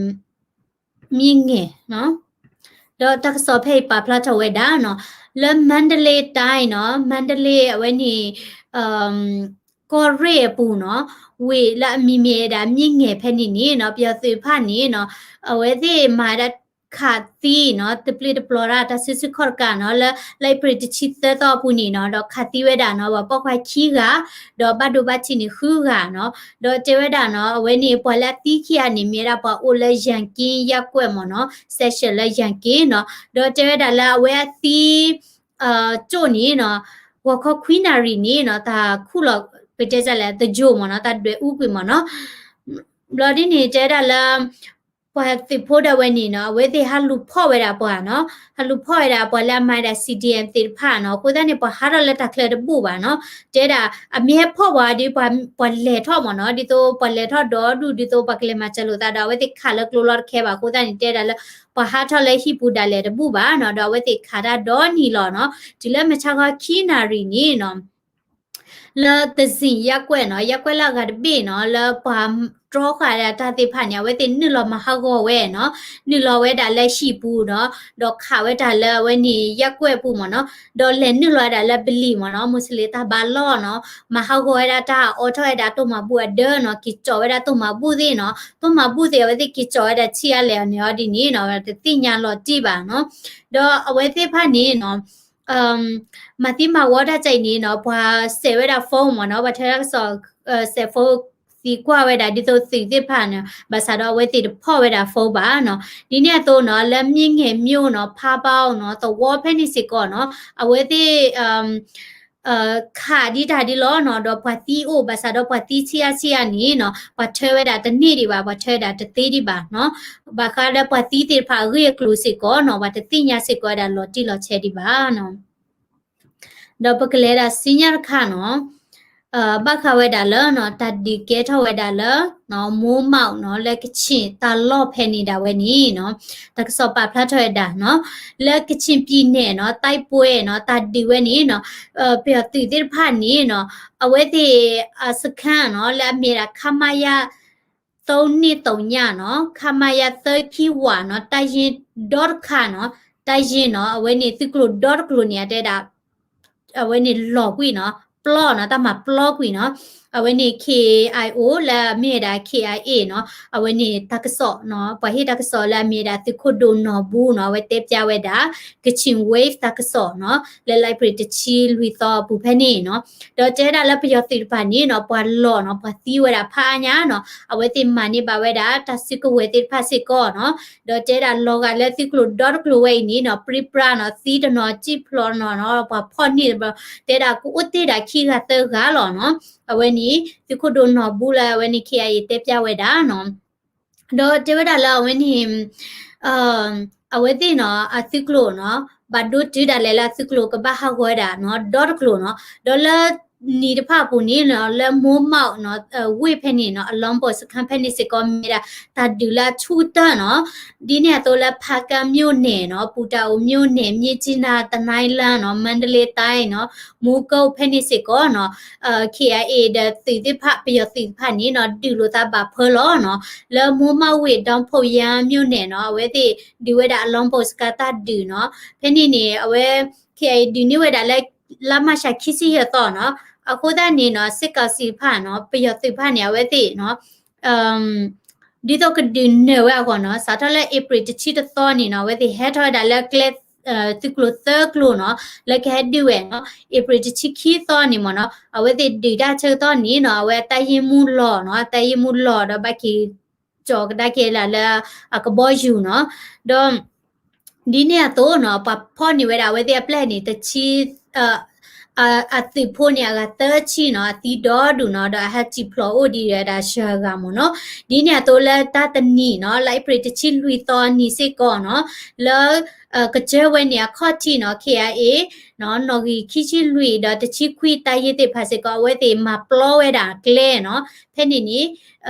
မြင့်ငယ်နီၤ, ဒီးတၢ်ကစီၣ်ဖဲအံၤပာ်ဖျါထီၣ်ဝဲဒၣ်နီၤ, လၢ Mandalay တၢ်နီၤ, Mandalay အဝဲန့ၣ် ကီၢ်ရ့ၣ်အပူၤနီၤ, ဝ့ၢ်လၢအမံၤမ့ၢ်ဝဲဒၣ်မြင့်ငယ်ဖဲန့ၣ်န့ၣ်နီၤ, ပယီၤသုးတဖၣ်န့ၣ်နီၤ, အဝဲသ့ၣ်မၤဒၣ်ခးသံနီၤ, တပျ့ၤတပျီၤဒၣ်တၢ်စုဆူၣ်ခီၣ်တကးနီၤ, လၢ လၢအ့ဖြ့ၣ်တဆံသၢသီအပူၤန့ၣ်နီၤ, ဒီးခးသံဝဲဒၣ်နီၤ, ပှၤပိာ်ခွါခံဂၤ, ဒီးဘၣ်ဒိဘၣ်ထံးန့ၣ်ဃုဂၤနီၤ, ဒီးတဲဝဲဒၣ်နီၤ, အဝဲန့ၣ်ပှၤလၢအသံခံဂၤန့ၣ် မ့ၢ်ဝဲဒၣ်ပှၤအိၣ်လၢ ယၣ်က့ယၣ်ကွဲၣ်မ့ၢ်နီၤ, section လၢယၣ်က့နီၤ, ဒီးတဲဝဲဒၣ်လၢအဝဲအသံ ကၠိၣ်န့ၣ်နီၤ, ဂီၤခီခွံနၣ်ရံၣ်န့ၣ်နီၤ, တၢ်ခူၣ်လီၤ ပတဲဒ်လဲၣ် တယိာ်မ့ၢ်နီၤ, တၢ်ဒွဲၣ်အူကွံာ်မ့ၢ်နီၤ, ဘျီဒ်န့ၣ် တဲဒၣ်လၢ ပှၤသုးဖိဒၣ်ဝဲန့ၣ်နီၤ, အဝဲသ့ၣ်ဟးလူၤဖီၣ်ဝဲဒၣ်ပှၤနီၤ, ဟးလူၤဖီၣ်ဝဲဒၣ်ပှၤလၢအမၤဒၣ် C D M သ့ၣ်တဖၣ်နီၤ, အဃိသတးန့ၣ် ပှၤဟးထီၣ်လၢတၢ်ချၢတဘူၣ်ဘၣ်နီၤ, တဲဒၣ် အမ့ၢ်ဟဲဖီၣ်ပှၤဒီး ပှၤလဲၤထီၣ်မ့ၢ်နီၤ, ဒ်သိးပှၤလဲၤထီၣ်ဒီဒူၣ် ဒ်သိးပှၤကလဲၤမၤစၢၤလိာ်သးဒီး အဝဲသ့ၣ်ခးလၢကျိလီၤတခဲဘၣ်, အဃိသတးန့ၣ် တဲဒၣ်လၢ ပှၤဟးထီၣ်လၢဟံၣ်ပူၤဒၣ်လဲာ်တဘူၣ်ဘၣ်နီၤ, ဒီးအဝဲသ့ၣ်ခးတၢ်ဒီနံၤလီၤနီၤ, တုၤလၢမုၢ်ဆါခီခံနၣ်ရံၣ်န့ၣ်နီၤ လၢ တစံၣ်ယၣ်ကွဲၣ်နီၤ, ယၣ်ကွဲၣ်လၢအဂၤတဘ့ၣ်နီၤ, လၢပှၤတြီဃာ်ဒၣ်တၢ်သ့ၣ်တဖၣ်န့ၣ် အဝဲသ့ၣ်နုာ်လီၤမၤဟးဂီၤဝဲနီၤ, နုာ်လီၤဝဲဒၣ်လၢဟံၣ်ပူၤနီၤ, ဒီးခးဝဲဒၣ်လၢအဝဲန့ၣ်ယၣ်ကွဲၣ်ပူၤမ့ၢ်နီၤ, ဒီးလဲၤနုာ်လီၤဝဲဒၣ်လၢပလံၤမ့ၢ်နီၤ, မူးစလ့ၣ်တၢ်ဘါလီၢ်နီၤ, မၤဟးဂီၤဝဲဒၣ်တၢ် အိးထီၣ်ဝဲဒၣ်တိၢ်မၤဘူၣ်အဒၢနီၤ, က့ၤကၠီးဝဲဒၣ်တိၢ်မၤဘူၣ်သ့ၣ်နီၤ, တိၢ်မၤဘူၣ်သ့ၣ် အဝဲသ့ၣ်က့ၤကၠီးဝဲဒၣ်ဆံးအါလဲၣ်အီၤန့ၣ်အီၤဒ်န့ၣ်နီၤ, တသ့ၣ်ညါလီၤတံၢ်ဘၣ်နီၤ, ဒီးအဝဲသ့ၣ်တဖၣ်န့ၣ်နီၤ မၤသံမၤဝီတၢ်ကဲအံၤန့ၣ်နီၤ, ပှၤစဲးဝဲဒၣ် phone မ့ၢ်နီၤ, ပှၤထၢတၢ်ကစီၣ် စဲး phone သံကွၢ်ဝဲဒၣ်ဒ်သိးသုးသ့ၣ်တဖၣ်န့ၣ်, ဘၣ်ဆၣ်ဒီးအဝဲသ့ၣ်တဖီၣ်ဝဲဒၣ် phone ဘၣ်နီၤ. ဒ်န့ၣ်အသိးနီၤ, လၢမြင့်ငယ်မြို့နီၤ, ဖားပေါင်နီၤ, သဝီဖဲန့ၣ်စ့ၢ်ကီးနီၤ, အဝဲသ့ၣ် ခးဒံးတၢ်ဒ်လီၤနီၤ, ဒီးပှၤသံအိၣ်, ဘၣ်ဆၣ်ဒီးပှၤသံဆံးအါဆံးအါန့ၣ်နီၤ, ပှၤထၢဝဲဒၣ်တန့ၢ်ဒံးဘၣ်, ပှၤထၢဝဲဒၣ်တသ့ဒံးဘၣ်နီၤ. ဘၣ်ဃးလၢပှၤသံသ့ၣ်တဖၣ်အဂ့ၢ်အကျိၤစ့ၢ်ကီးနီၤ, ပှၤတသ့ၣ်ညါစ့ၢ်ကီးဝဲဒၣ်လီၤတံၢ်လီၤဆဲးဒံးဘၣ်နီၤ. ဒီးပကလဲၤဒၣ်ဆူညါတခါနီၤ, ဘၣ်ဃးဝဲဒၣ်လၢ တၢ်ဒုးကဲထီၣ်ဝဲဒၣ်လၢ မိုးမောက်နီၤ, လၢကချ့ၣ်တၢ်လီၢ်ဖဲန့ၣ်ဒၣ်ဝဲန့ၣ်နီၤ, တၢ်ကစီၣ်ပာ်ဖျါထီၣ်ဝဲဒၣ်နီၤ, လၢကချ့ၣ်ပြည်နယ်နီၤ, တိုက်ပွဲနီၤ, တၢ်ဒုးဝဲန့ၣ်နီၤ, ပယီၤသုးသ့ၣ်တဖၣ်န့ၣ်နီၤ, အဝဲသ့ၣ် စခန်းနီၤ, လၢအမ့ၢ်ဒၣ် ခမရ သုံးနှစ်သုံးည နီၤ, ခမရ သၢခံဝနီၤ, တၢ်ယ့ၢ်ဒီတခါနီၤ, တၢ်ယ့ၢ်နီၤ, အဝဲန့ၣ်သုးကျိၤဒီတကျိၤန့ၣ် အတဲဒၣ် အဝဲန့ၣ်လီၤကွံာ်နီၤ, ပျီနီၤ, တၢ်မၤပျီကွံာ်နီၤ. အဝဲန့ၣ် K I O လၢအမ့ၢ်ဝဲဒၣ် K I A နီၤ, အဝဲန့ၣ်တၢ်ကစီၣ်နီၤ, ပှၤဟ့ၣ်တၢ်ကစီၣ်လၢအမ့ၢ်ဝဲဒၣ်သုးခိၣ်ဒိၣ်နီၢ်ဘူနီၤ, အဝဲတဲပျါဝဲဒၣ် Kachin Wave တၢ်ကစီၣ်နီၤ, လၢလၢအ့ဖြ့ၣ်တဆံလွံၢ်သီအပူၤဖဲန့ၣ်နီၤ. ဒီးတဲဒၣ်လၢပယီၤသုးတဖၣ်န့ၣ်နီၤ, ပှၤလီၤနီၤ, ပှၤသံဝဲဒၣ်ဖးအါညါနီၤ, အဝဲသ့ၣ်မၤန့ၢ်ဘၣ်ဝဲဒၣ်တၢ်စုကဝဲၤသ့ၣ်တဖၣ်စ့ၢ်ကီးနီၤ. ဒီးတဲဒၣ်လီၤဂာ်လၢသုးကျိၤဒီတကျိၤဝဲအံၤန့ၣ်နီၤ, ပြံပြါနီၤ, သံတနီၤ, စံၣ်ဖျိးနီၤနီၤ, ပှၤဖီၣ်န့ၢ်တဘျီ, တဲဒၣ်ကအိၣ်တ့ၢ်ဒၣ်ခံဂၤသၢဂၤလီၤနီၤ. အဝဲန့ၣ် သုးခိၣ်ဒိၣ်နီၢ်ဘူလၢအဝဲန့ၣ် K I A တဲပျါဝဲဒၣ်နီၤ. ဒီးတဲဝဲဒၣ်လၢအဝဲန့ၣ် အဝဲသ့ၣ်နီၤ အသုးကျိၤနီၤ, ဘၣ်ဒိတုၤဒၣ်လဲာ်လၢအသုးကျိၤကဘၣ်ဟးဂီၤဝဲဒၣ်နီၤ, ဒီတကျိၤနီၤ. ဒီးလၢနံၤတဖၣ်အပူၤန့ၣ်နီၤ, လၢမိုးမောက်နီၤ, ဝ့ၢ်ဖဲန့ၣ်နီၤ, အလောင်းပေါ်စခန်းဖဲန့ၣ်စ့ၢ်ကီး မ့ၢ်ဝဲဒၣ်တၢ်ဒုးလၢအဆူၣ်ကတၢၢ်နီၤ. ဒ်န့ၣ်အသိးလၢ ဖားကန့်မြို့နယ်နီၤ, ပူတာအိုမြို့နယ်, မြစ်ကြီးနား, တနိုင်းလမ်းနီၤ, မန္တလေးတိုင်းနီၤ, မိုးကုတ်ဖဲန့ၣ်စ့ၢ်ကီးနီၤ, K I A ဒီးသုးသ့ၣ်တဖၣ်, ပယီၤသုးတဖၣ်န့ၣ်နီၤ, ဒုးလိာ်သးဘၣ်ဖၢလီၤနီၤ. လၢမိုးမောက်ဝ့ၢ် ဒေါင်းဖုန်းယန်းမြို့နယ်နီၤ, အဝဲသ့ၣ်ဒုးဝဲဒၣ်အလောင်းပေါ်စခန်းတၢ်ဒုးနီၤ. ဖဲန့ၣ်န့ၣ် အဝဲ K I A ဒုးန့ၢ်ဝဲဒၣ်လၢ လါမးရှးခံဆံယဲၢ်သီနီၤ. အဃိသတးန့ၣ်နီၤ, စစ်ကောင်စီတဖၣ်နီၤ, ပယီၤသုးတဖၣ်န့ၣ် အဝဲသ့ၣ်နီၤ ဒ်သိးကဒုးနၢၤဝဲအဂီၢ်နီၤ, စးထီၣ်လၢအ့ဖြ့ၣ်တဆံတသီန့ၣ်နီၤ, အဝဲသ့ၣ်ဟဲထီၣ်ဝဲဒၣ်လၢကျဲ သုးကျိၤသၢကျိၤနီၤ, လၢကဟဲဒုးဝဲနီၤ. အ့ဖြ့ၣ်တဆံခံသီန့ၣ်မ့ၢ်နီၤ, အဝဲသ့ၣ်ဒုးတၢ်ဆၢကတီၢ်န့ၣ်နီၤ, အဝဲအတၢ်ယ့ၢ်မူလီၤနီၤ, အတၢ်ယ့ၢ်မူလီၤဒီးဘၣ်က့ၤ ကၠီၤကဒါက့ၤလၢ လၢအကဘီယူၤနီၤ. ဒီး ဒ်န့ၣ်အသိးနီၤ, ပှၤဖီၣ်န့ၢ်ဝဲဒၣ်အဝဲသ့ၣ်အပျဲၢ်န့ၣ် တဆံ အသုးဖိန့ၣ် အဂၤသၢဆံနီၤ အသံဒီဒူၣ်နီၤ ဒီးအဟဲစံၣ်ဖျိးအိၣ်ဒံးဝဲဒၣ် ဆယ်ဂၤမ့ၢ်နီၤ. ဒ်န့ၣ်အသိးလၢတၢ်တနံၤနီၤ လါအ့ဖြ့ၣ်တဆံလွံၢ်သီနံၤစ့ၢ်ကီးနီၤ လၢ ကစၢၢ်ဝဲန့ၣ်အခီၣ်ထံးနီၤ K I A နီၣ်ဂံၢ်ခံဆံလွံၢ်ဒီးတဆံခွံတၢ်ယ့ၢ်သ့ၣ်တဖၣ်စ့ၢ်ကီး အဝဲသ့ၣ်မၤပျီဝဲဒၣ်ကျဲနီၤ. ဖဲန့ၣ်န့ၣ်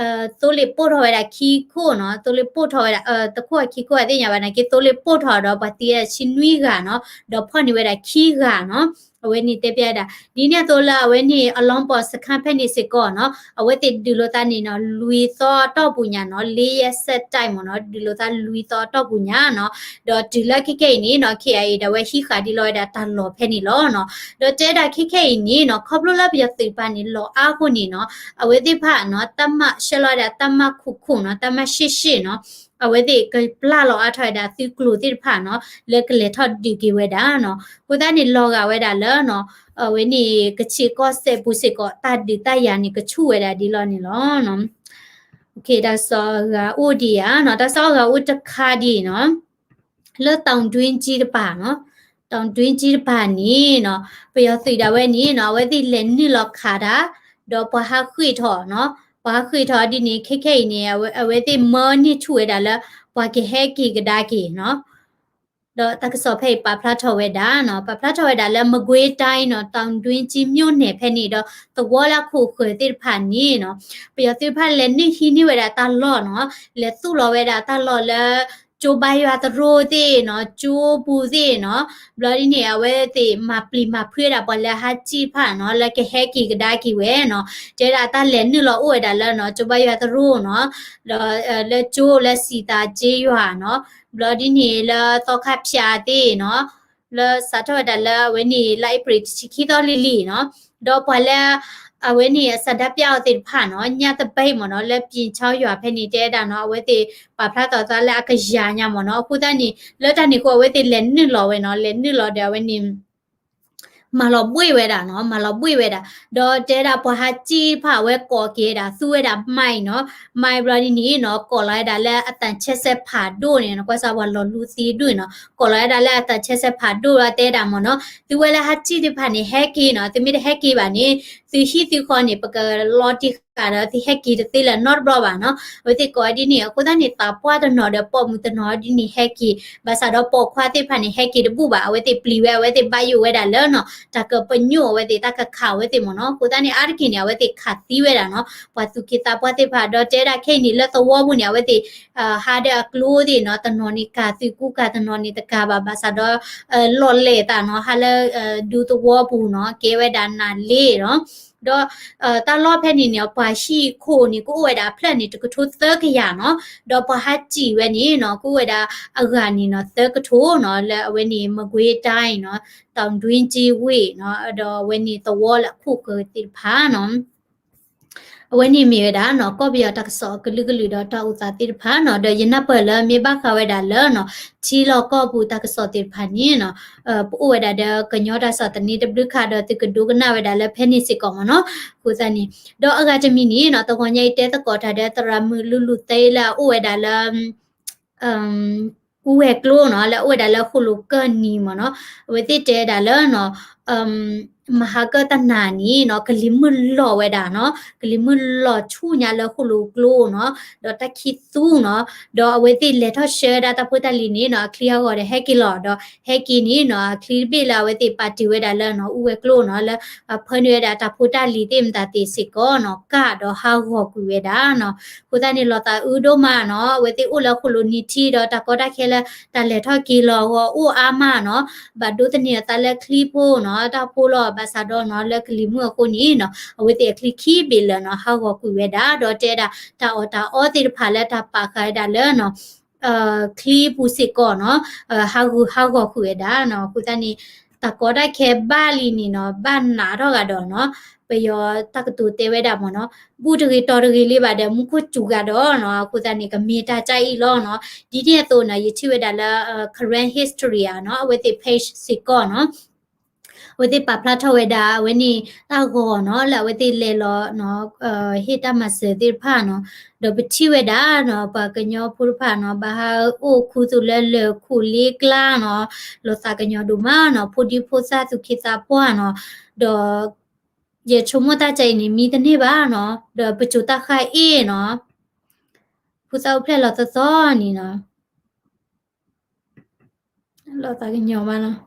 သိလ့ၣ်ပိၢ်ထီၣ်ဝဲဒၣ်ခံခိၣ်နီၤ သိလ့ၣ်ပိၢ်ထီၣ်ဝဲဒၣ် တခိၣ်အခံခိၣ်အသ့ၣ်ညါဘၣ်နာ်က့ သိလ့ၣ်ပိၢ်ထီၣ်ဒီးပှၤသံဝဲဒၣ်ဆံနွံဂၤနီၤ ဒီးဖီၣ်န့ၢ်ဝဲဒၣ်ခံဂၤနီၤ. အဝဲန့ၣ်တဲဖျါဒၣ် ဒ်န့ၣ်အသိးလၢအဝဲန့ၣ် အလီၢ်ပီၣ်စခါဖဲန့ၣ်စ့ၢ်ကီးနီၤ အဝဲသ့ၣ်ဒုးလိာ်သးန့ၣ်နီၤ လွံၢ်သီအတီၢ်ပူၤညါနီၤ လေးရက်ဆက်တိုက်မ့ၢ်နီၤ ဒုးလိာ်သးလွံၢ်သီအတီၢ်ပူၤညါနီၤ. ဒီးတုၤလၢခဲခဲအံၤန့ၣ်နီၤ K I A ဒီးအဝဲဟံးဃာ်ဒံးလီၤဝဲဒၣ်တၢ်လီၢ်ဖဲန့ၣ်လီၤနီၤ. ဒီးတဲဒၣ်ခဲခဲအံၤန့ၣ်နီၤ ခီဖျိလၢပယီၤသုးတဖၣ်န့ၣ် လီၤအါအဃိန့ၣ်နီၤ အဝဲသ့ၣ်တဖၣ်နီၤ တၢ်မၤဆှၢလီၤဝဲဒၣ် တၢ်မၤခိၣ်ခိၣ်နီၤ တၢ်မၤရှ့ၣ်ရှ့ၣ်နီၤ အဝဲသ့ၣ်ကပျၢ်လီၤအါထီၣ်ဝဲဒၣ်သုးကျိၤသ့ၣ်တဖၣ်နီၤ လၢကလဲၤထီၣ်ဒုးက့ၤဝဲဒၣ်နီၤ. အဃိသတးန့ၣ် လီၤဂာ်ဝဲဒၣ်လၢနီၤ အဝဲန့ၣ် ကခ့ၣ်ကီၢ်စဲၣ်ပူၤစ့ၢ်ကီး တၢ်ဒုးတၢ်ယၤန့ၣ် ကဆူၣ်ဝဲဒၣ်ဒ်လီၤန့ၣ်လီၤ. တၢ်ကစီၣ်အဂၤအိၣ်ဒံးဧါနီၤ တၢ်ကစီၣ်အဂၤအိၣ်တခါဒံးနီၤ လၢ တောင်တွင်းကြီး တဖၣ်နီၤ တောင်တွင်းကြီး တဖၣ်န့ၣ်နီၤ ပယီၤသုးဒၣ်ဝဲန့ၣ်နီၤ အဝဲသ့ၣ်လဲၤနုာ်လီၤခးတၢ် ဒီးပှၤဟးဃ့ၢ်ထီၣ်နီၤ ပှၤဟးဃ့ၢ်ထီၣ်ဒ်န့ၣ် ခဲခဲအံၤန့ၣ် အဝဲသ့ၣ်မၢန့ၢ်ဆူၣ်ဝဲဒၣ်လၢ ပှၤကဟဲက့ၤကဒါက့ၤနီၤ ဒီးတၢ်ကစီၣ်ဖဲအံၤပာ်ဖျါထီၣ်ဝဲဒၣ်နီၤ ပာ်ဖျါထီၣ်ဝဲဒၣ်လၢ မကွေးတိုင်းနီၤ တောင်တွင်းကြီးမြို့နယ် ဖဲန့ၣ်ဒီး သဝီလၢအခိၣ်ဃၢၤသ့ၣ်တဖၣ်န့ၣ်နီၤ ပယီၤသုးတဖၣ်လဲၤနုာ်ဟံးန့ၢ်ဝဲဒၣ်တၢ်လီၢ်နီၤ လဲၤသူၣ်လီၤဝဲဒၣ်တၢ်လီၢ်လၢ ကၠိဘါယွၤသရိာ်သ့ၣ်နီၤ ကၠိပူၤသ့ၣ်နီၤ ဘျီဒ်န့ၣ် အဝဲသ့ၣ်မၤပျံၤမၤဖုးဝဲဒၣ်ပှၤလၢအဟးစံၣ်တဖၣ်နီၤ လၢကဟဲက့ၤကဒါက့ၤဝဲနီၤ တဲဒၣ်တၢ်လဲၤနုာ်လီၤအိၣ်ဝဲဒၣ်လၢနီၤ ကၠိဘါယွၤသရိာ်နီၤ ဒီးလၢကၠိလၢစံးသးကၠ့ယွၤနီၤ ဘျီဒ်န့ၣ်လၢသီခါဖၠးသ့ၣ်နီၤ လၢစးထီၣ်ဝဲဒၣ်လၢအဝဲန့ၣ် လါအ့ဖြ့ၣ်တဆံခံသီလံၤလံၤနီၤ ဒီးပှၤလၢ အဝဲန့ၣ်အဆန္ဒပြအီၤသ့ၣ်တဖၣ်နီၤ ညသပိတ်မ့ၢ်နီၤ လၢ ပြင်ချောင်း ယွၤဖဲန့ၣ်တဲဒၣ်နီၤ အဝဲသ့ၣ်ပာ်ဖျါထီၣ်သးလၢအကယၤညါမ့ၢ်နီၤ အဃိသတးန့ၣ် လၢတၢ်န့ၣ်အဃိ အဝဲသ့ၣ်လဲၤနုာ်လီၤဝဲနီၤ လဲၤနုာ်လီၤဒီးအဝဲန့ၣ် မၤလီၤဘှ့ၣ်ဝဲဒၣ်နီၤ မၤလီၤဘှ့ၣ်ဝဲဒၣ် ဒီးတဲဒၣ်ပှၤဟးစံၣ်တဖၣ်အဝဲကိးက့ၤဝဲဒၣ် သူဝဲဒၣ် မိုက်နီၤ မိုက် ဘျီဒ်န့ၣ်နီၤ ကိးလီၤဝဲဒၣ်လၢအသံချပ်စက်ဖးဒိၣ်န့ၣ်နီၤ ကွၢ်စၢ်ပှၤလီၤလူသံဒိၣ်နီၤ ကိးလီၤဝဲဒၣ်လၢအသံချပ်စက်ဖးဒိၣ်လီၤ တဲဒၣ်မ့ၢ်နီၤ သုဝဲလၢဟးစံၣ်တဖၣ်န့ၣ် ဟဲက့ၤနီၤ သုမ့ၢ်တဟဲက့ၤဘၣ်န့ၣ် သုဟံၣ်သုဃီန့ၣ် ပကလီၤတံၢ်ဃာ်ဒီးသုဟဲက့ၤတသ့လၢၤနီတဘျီဘၣ်နီၤ အဝဲသ့ၣ်ကိးဝဲဒ်န့ၣ် အဃိသတးန့ၣ် သးပှၢ်တနီၤဒီးပိာ်မုၣ်တနီၤဒ်န့ၣ် ဟဲက့ၤ ဘၣ်ဆၣ်ဒီးပိာ်ခွါသ့ၣ်တဖၣ်န့ၣ် ဟဲက့ၤတဘူၣ်ဘၣ် အဝဲသ့ၣ်ပျံၤဝဲ အဝဲသ့ၣ်ဘၣ်ယိၣ်ဝဲဒၣ်လၢနီၤ တၢ်ကပညိၣ်အဝဲသ့ၣ် တၢ်ကခးအဝဲသ့ၣ်မ့ၢ်နီၤ အဃိသတးန့ၣ် အါတက့ၢ်န့ၣ် အဝဲသ့ၣ်ခးသံဝဲဒၣ်နီၤ ပှၤသူၣ်က့သးပှၢ်သ့ၣ်တဖၣ် ဒီးတဲဒၣ်ခဲအံၤန့ၣ် လၢသဝီပူၤန့ၣ် အဝဲသ့ၣ် ဟးဒီးအကျိသ့ၣ်နီၤ တနီၤန့ၣ်ကၤသုးကူကၤ တနီၤန့ၣ်တကၤဘၣ် ဘၣ်ဆၣ်ဒီး လီၢ်လဲၢ်သးနီၤ ဟးလၢ ဒူသဝီပူၤနီၤ ကဲဝဲဒၣ်နးလ့နီၤ ဒီး တၢ်လီၢ်ဖဲန့ၣ်န့ၣ် ပှၤဟံၣ်ခိၣ်န့ၣ် ကအိၣ်ဝဲဒၣ်အဖျၢၣ်န့ၣ် တကထိသၢကယၤနီၤ ဒီးပှၤဟးစံၣ်ဝဲန့ၣ်နီၤ ကအိၣ်ဝဲဒၣ်အဂၤန့ၣ်နီၤ သၢကထိနီၤ လၢအဝဲန့ၣ် မကွေးတိုင်းနီၤ တောင်တွင်းကြီးဝ့ၢ်နီၤ ဒီးအဝဲန့ၣ်သဝီလၢအခိၣ်ဃၢၤသ့ၣ်တဖၣ်နီၤ အဝဲန့ၣ်မ့ၢ်ဝဲဒၣ်နီၤ ကီၢ်ပယီၤတၢ်ကစီၣ်အကလုာ်ကလုာ်ဒီးတၢ်အိၣ်သးသ့ၣ်တဖၣ်နီၤ ဒီးယနၢ်ပၢၢ်လၢမ့ၢ်ဘၣ်ဃးဝဲဒၣ်လၢနီၤ ထံလီၢ်ကီၢ်ပူၤတၢ်ကစီၣ်သ့ၣ်တဖၣ်န့ၣ်နီၤ ပအိၣ်ဝဲဒၣ်ဒီးကညီတၢ်ကစီၣ်တနံၤတဘျုးခါဒီးသုကဒိကနၣ်ဝဲဒၣ်လၢဖဲန့ၣ်စ့ၢ်ကီးမ့ၢ်နီၤ အဃိသတးန့ၣ် ဒီးအဂၤတမံၤန့ၣ်နီၤ တဂီၤညါအံၤတဲသကိးတၢ်ဒီးသရၣ်မုၣ်လူလူသ့လၢအအိၣ်ဝဲဒၣ်လၢ အူဝဲၤကျိနီၤ လၢအအိၣ်ဝဲဒၣ်လၢဃိၣ်လိၤကၢၢ်နံၤမ့ၢ်နီၤ အဝဲသ့ၣ်တဲဝဲဒၣ်လၢနီၤ မဟါကၢၢ်တနၤန့ၣ်နီၤ ကလံၤမုၢ်လီၤဝဲဒၣ်နီၤ ကလံၤမုၢ်လီၤဆူၣ်ညါလၢဃိၣ်လိၤကျိနီၤ ဒီးတၢ်ခံသူနီၤ ဒီးအဝဲသ့ၣ်လဲၤထီၣ်ဆှၢဝဲဒၣ်တၢ်ဖိတၢ်လံၤန့ၣ်နီၤ အချံဟးဂီၤဒီးဟဲက့ၤလီၤ ဒီးဟဲက့ၤန့ၣ်နီၤ အချံတဘ့ၣ်လၢအဝဲသ့ၣ်ပာ်တ့ၢ်ဝဲဒၣ်လၢနီၤ အူဝဲၤကျိနီၤ လၢ ဖၢနုာ်ဝဲဒၣ်တၢ်ဖိတၢ်လံၤသ့ၣ်မတၤသ့ၣ်စ့ၢ်ကီးနီၤ ကၣ်ဒီးဟးဂီၤကွံာ်ဝဲဒၣ်နီၤ အဃိသတးန့ၣ် လီၤသးအုးဒိၣ်မးနီၤ အဝဲသ့ၣ်အိၣ်လၢဃိၣ်လိၤနံၤထံဒီးတၢ်ကီတၢ်ခဲလၢတၢ်လဲၤထီၣ်က့ၤလီၤအဂီၢ်အိၣ်အါမးနီၤ ဘၣ်ဒိသန့ၤအသးလၢချံဖိနီၤ တၢ်ဖိလီၤ ဘၣ်ဆၣ်ဒီးနီၤ လၢကလံၤမုၢ်အဃိန့ၣ်နီၤ အဝဲသ့ၣ်အချံခံဘ့ၣ်လၢာ်နီၤ ဟးဂီၤကွံာ်ဝဲဒၣ် ဒီးတဲဒၣ်တၢ်အီၣ်တၢ်အီသ့ၣ်တဖၣ်လၢတၢ်ပာ်ဃာ်ဝဲဒၣ်လၢနီၤ ချံပူၤစ့ၢ်ကီးနီၤ ဟးဂူာ်ဟးဂီၤကွံာ်ဝဲဒၣ်နီၤ အဃိသတးန့ၣ် တၢ်ကီတၢ်ခဲဘၣ်လံန့ၣ်နီၤ ဘၣ်နးထီၣ်ဂၤဒီးနီၤ ပယီၤတၢ်ကတိၤတဲဝဲဒၣ်မ့ၢ်နီၤ ဘူၣ်တဂ့ၤတီၤတဂ့ၤလံဘၣ်ဒီး မူခိၣ်စူၤဂၤဒီးနီၤ အဃိသတးန့ၣ် ကမ့ၢ်တၢ်ကအံၣ်လီၤနီၤ ဒ်န့ၣ်အသိးနီၤ ယထံၣ်ဝဲဒၣ်လၢ Karen History ဧါနီၤ အဝဲသ့ၣ် page စ့ၢ်ကီးနီၤ အဝဲသ့ၣ်ပာ်ဖျါထီၣ်ဝဲဒၣ် အဝဲန့ၣ်တၢ်ဂီၤနီၤ လၢအဝဲသ့ၣ်လဲၤလီၤနီၤ ဟ့ၣ်တၢ်မၤစၢၤသ့ၣ်တဖၣ်နီၤ, ဒီးပထံၣ်ဝဲဒၣ်နီၤ ပှၤကညီဖိတဖၣ်နီၤ ဘၣ်ဟးအိၣ်ခူသူၣ်လၢလၢၢ်ခိၣ်လ့ကျါနီၤ, လီၤသးကညီၤဒိၣ်မးနီၤ, ဖိဒံဖိသၣ်သူၣ်က့သးပှၢ်နီၤ, ဒီး ယဆိကမိၣ်တၢ်ကဲအံၤန့ၣ် မံတန့ၢ်ဘၣ်နီၤ, ဒီးပစိၤတၢ်ဃၢ်အ့ၣ်နီၤ, ဖိသၣ်အိၣ်ဖျဲၣ်လီၤသီသီန့ၣ်နီၤ, လီၤသးကညီၤမးနီၤ.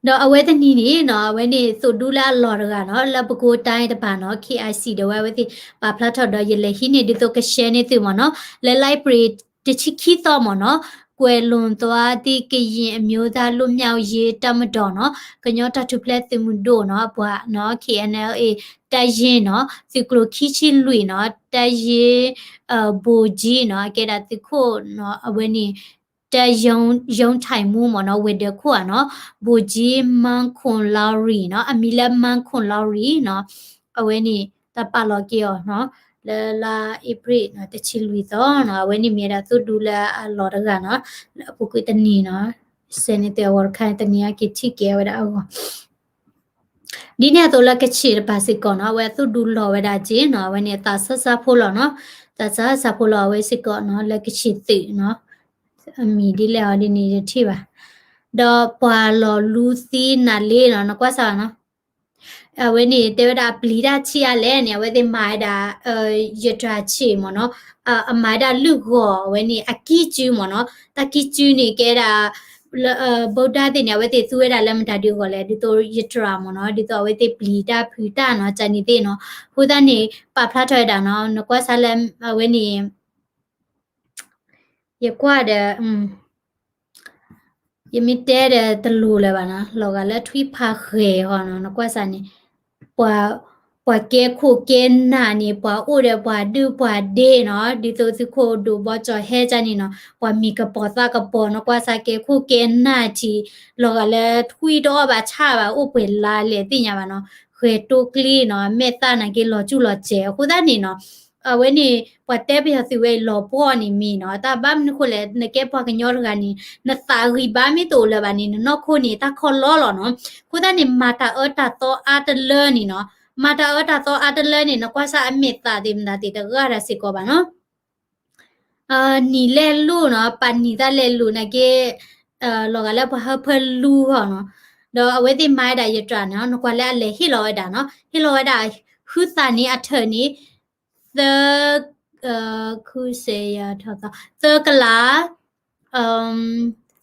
ဒီးအဝဲတနံၤန့ၣ်နီၤ အဝဲန့ၣ်သိၣ်ဒူလၢအလီၢ်တဂၤနီၤ လၢပဲခူးတိုင်းတပၤနီၤ K I C ဒီးဝဲအဝဲသ့ၣ်ပာ်ဖျါထီၣ်ဒီး ယလဲၤဟံးန့ၢ်ဒ်သိးကshareန့ၢ်သုမ့ၢ်နီၤ လၢ library တဆံခံသီမ့ၢ်နီၤ ကွယ်လွန်သွားသည့် ကရင်အမျိုးသားလွတ်မြောက်ရေးတပ်မတော်နီၤ ကညီတၢ်ထူၣ်ဖျဲးသုးမုၢ်ဒိၣ်နီၤ အပှၤနီၤ K N L A တပ်ရင်းနီၤ သုးကျိၤခံဆံလွံၢ်နီၤ တပ်ရင်း ဗိုလ်ကြီးနီၤ အကဲဒၣ်သုးခိၣ်နီၤ အဝဲန့ၣ် တပ်ရုံး ရုံးထိုင်မှူးမ့ၢ်နီၤ ဝဲၤဒၢးခိၣ်ဧါနီၤ ဗိုလ်ကြီး မန်းခွန်လီၤရီနီၤ အမံၤလၢ မန်းခွန်လီၤရီနီၤ အဝဲန့ၣ် တၢ်ပာ်လီၤက့ၤအီၤနီၤ လၢလါအ့ဖြ့ၣ်နီၤ တဆံလွံၢ်သီနီၤ အဝဲန့ၣ်မ့ၢ်ဝဲဒၣ်သိၣ်ဒူလၢအလီၢ်တဂၤနီၤ လၢအပူၤကွံာ်တနံၤနီၤ စဲးန့ၢ်သုအဂီၢ်တခါန့ၣ် တနံၤအံၤက့ၤထံၣ်က့ၤဝဲဒၣ်အဂီၢ် ဒ်န့ၣ်အသိးလၢကချ့ၣ်တပၤစ့ၢ်ကီးနီၤ အဝဲအသိၣ်ဒူလီၤဝဲဒၣ်က့နီၤ အဝဲန့ၣ်သးစၢ်စၢ်ဖိလီၤနီၤ သးစၢ်စၢ်ဖိလီၤအဝဲစ့ၢ်ကီးနီၤ လၢကချ့ၣ်သုးနီၤ အမံၤဒ်လဲၣ်အီၤဒ်န့ၣ်ယတထံၣ်ဘၣ် ဒီးပှၤလီၤလူသံနးလ့နီၤ နကွၢ်စၢ်နီၤ အဝဲန့ၣ်တဲဝဲဒၣ်အပျံၤတၢ်ဆံးအါလဲၣ်န့ၣ် အဝဲသ့ၣ်မၤဝဲဒၣ် ယတြၢ်ဆံးမ့ၢ်နီၤ အမၤဝဲဒၣ်လုၢ်ဂီၤ အဝဲန့ၣ် အကံၢ်စုမ့ၢ်နီၤ တၢ်ကံၢ်စုန့ၣ်ကဲဒၣ် လၢ ဗုဒ္ဓ သ့ၣ်န့ၣ် အဝဲသ့ၣ်သူဝဲဒၣ်လၢမတၤဒုးအဂီၢ်လဲၣ် ဒ်သိးယတြၢ်မ့ၢ်နီၤ ဒ်သိးအဝဲသ့ၣ်ပျံၤတၢ်ဖုးတၢ်နီၤ ကန့ၣ်သ့ၣ်နီၤ အဃိသတးန့ၣ် ပာ်ဖျါထီၣ်ဝဲဒၣ်နီၤ နကွၢ်စၢ်လၢ အဝဲန့ၣ် ယကွၢ်ဒီး ယမ့ၢ်တဲဒီးတလိၤလၢၤဘၣ်နီၤ လီၤဂာ်လၢထွံၣ်ဖးဃဲၤဟီနီၤ နကွၢ်စၢ်န့ၣ် ပှၤ ပှၤကဲခိၣ်ကဲနၢ်န့ၣ် ပှၤအိၣ်ဒီးပှၤဒုၣ်ပှၤဒ့နီၤ ဒ်သိးသုးခိၣ်ဒိၣ်ဘီကၠီၤဟဲကန့ၣ်နီၤ ပှၤမံၤကပီၤသၣ်ကပီၤ နကွၢ်စၢ်ကဲခိၣ်ကဲနၢ်ထံး လီၤဂာ်လၢထွံၣ်တအီၣ်ဘၣ်ဆၣ်ဘၣ် အိၣ်ပှဲၤလါလဲၣ်သ့ၣ်ညါဘၣ်နီၤ ဃဲၤတိကျ့နီၤ မဲာ်သၣ်နာ်က့လီၤကၠူၣ်လီၤစဲၤ အဃိသတးန့ၣ်နီၤ အဝဲန့ၣ် ပှၤတဲပယီၤသုးဝဲအံၤလီၤပှီၢ်န့ၣ်မ့ၢ်နီၤ တၢ်ဘၣ်မနုၤဃိလဲၣ် နကဲပှၤကညီတဂၤန့ၣ် နသးဂံၢ်ဘါမ့ၢ်တအိၣ်လၢၤဘၣ်န့ၣ် နနီၢ်ခိန့ၣ် တၢ်ခီလီလီၤနီၤ အဃိသတးန့ၣ် မၤတၢ်အၢတၢ်သီအါတလၢန့ၣ်နီၤ မၤတၢ်အၢတၢ်သီအါတလၢန့ၣ် နကွၢ်စၢ်အမဲာ်သးသ့ၣ်မတၤသ့ၣ်တဂၤတၢ်စ့ၢ်ကီးဘၣ်နီၤ နံၤလဲၢ်လူၢ်နီၤ ပာ်နံၤသၣ်လဲၢ်လူၢ်နာ်က့ လီၤဂာ်လၢပှၤဟၢဖၢလူၢ်ဟီနီၤ ဒီးအဝဲသ့ၣ်မၤဝဲဒၣ်ယတြၢ်န့ၣ် နကွၢ်လၢအလဲၤဟ့ၣ်လီၤဝဲဒၣ်နီၤ ဟ့ၣ်လီၤဝဲဒၣ် ဟုသးန့ၣ်အထၢၣ်န့ၣ် သၢ ခုစဲးယၤထီၣ်သီ သၢကလး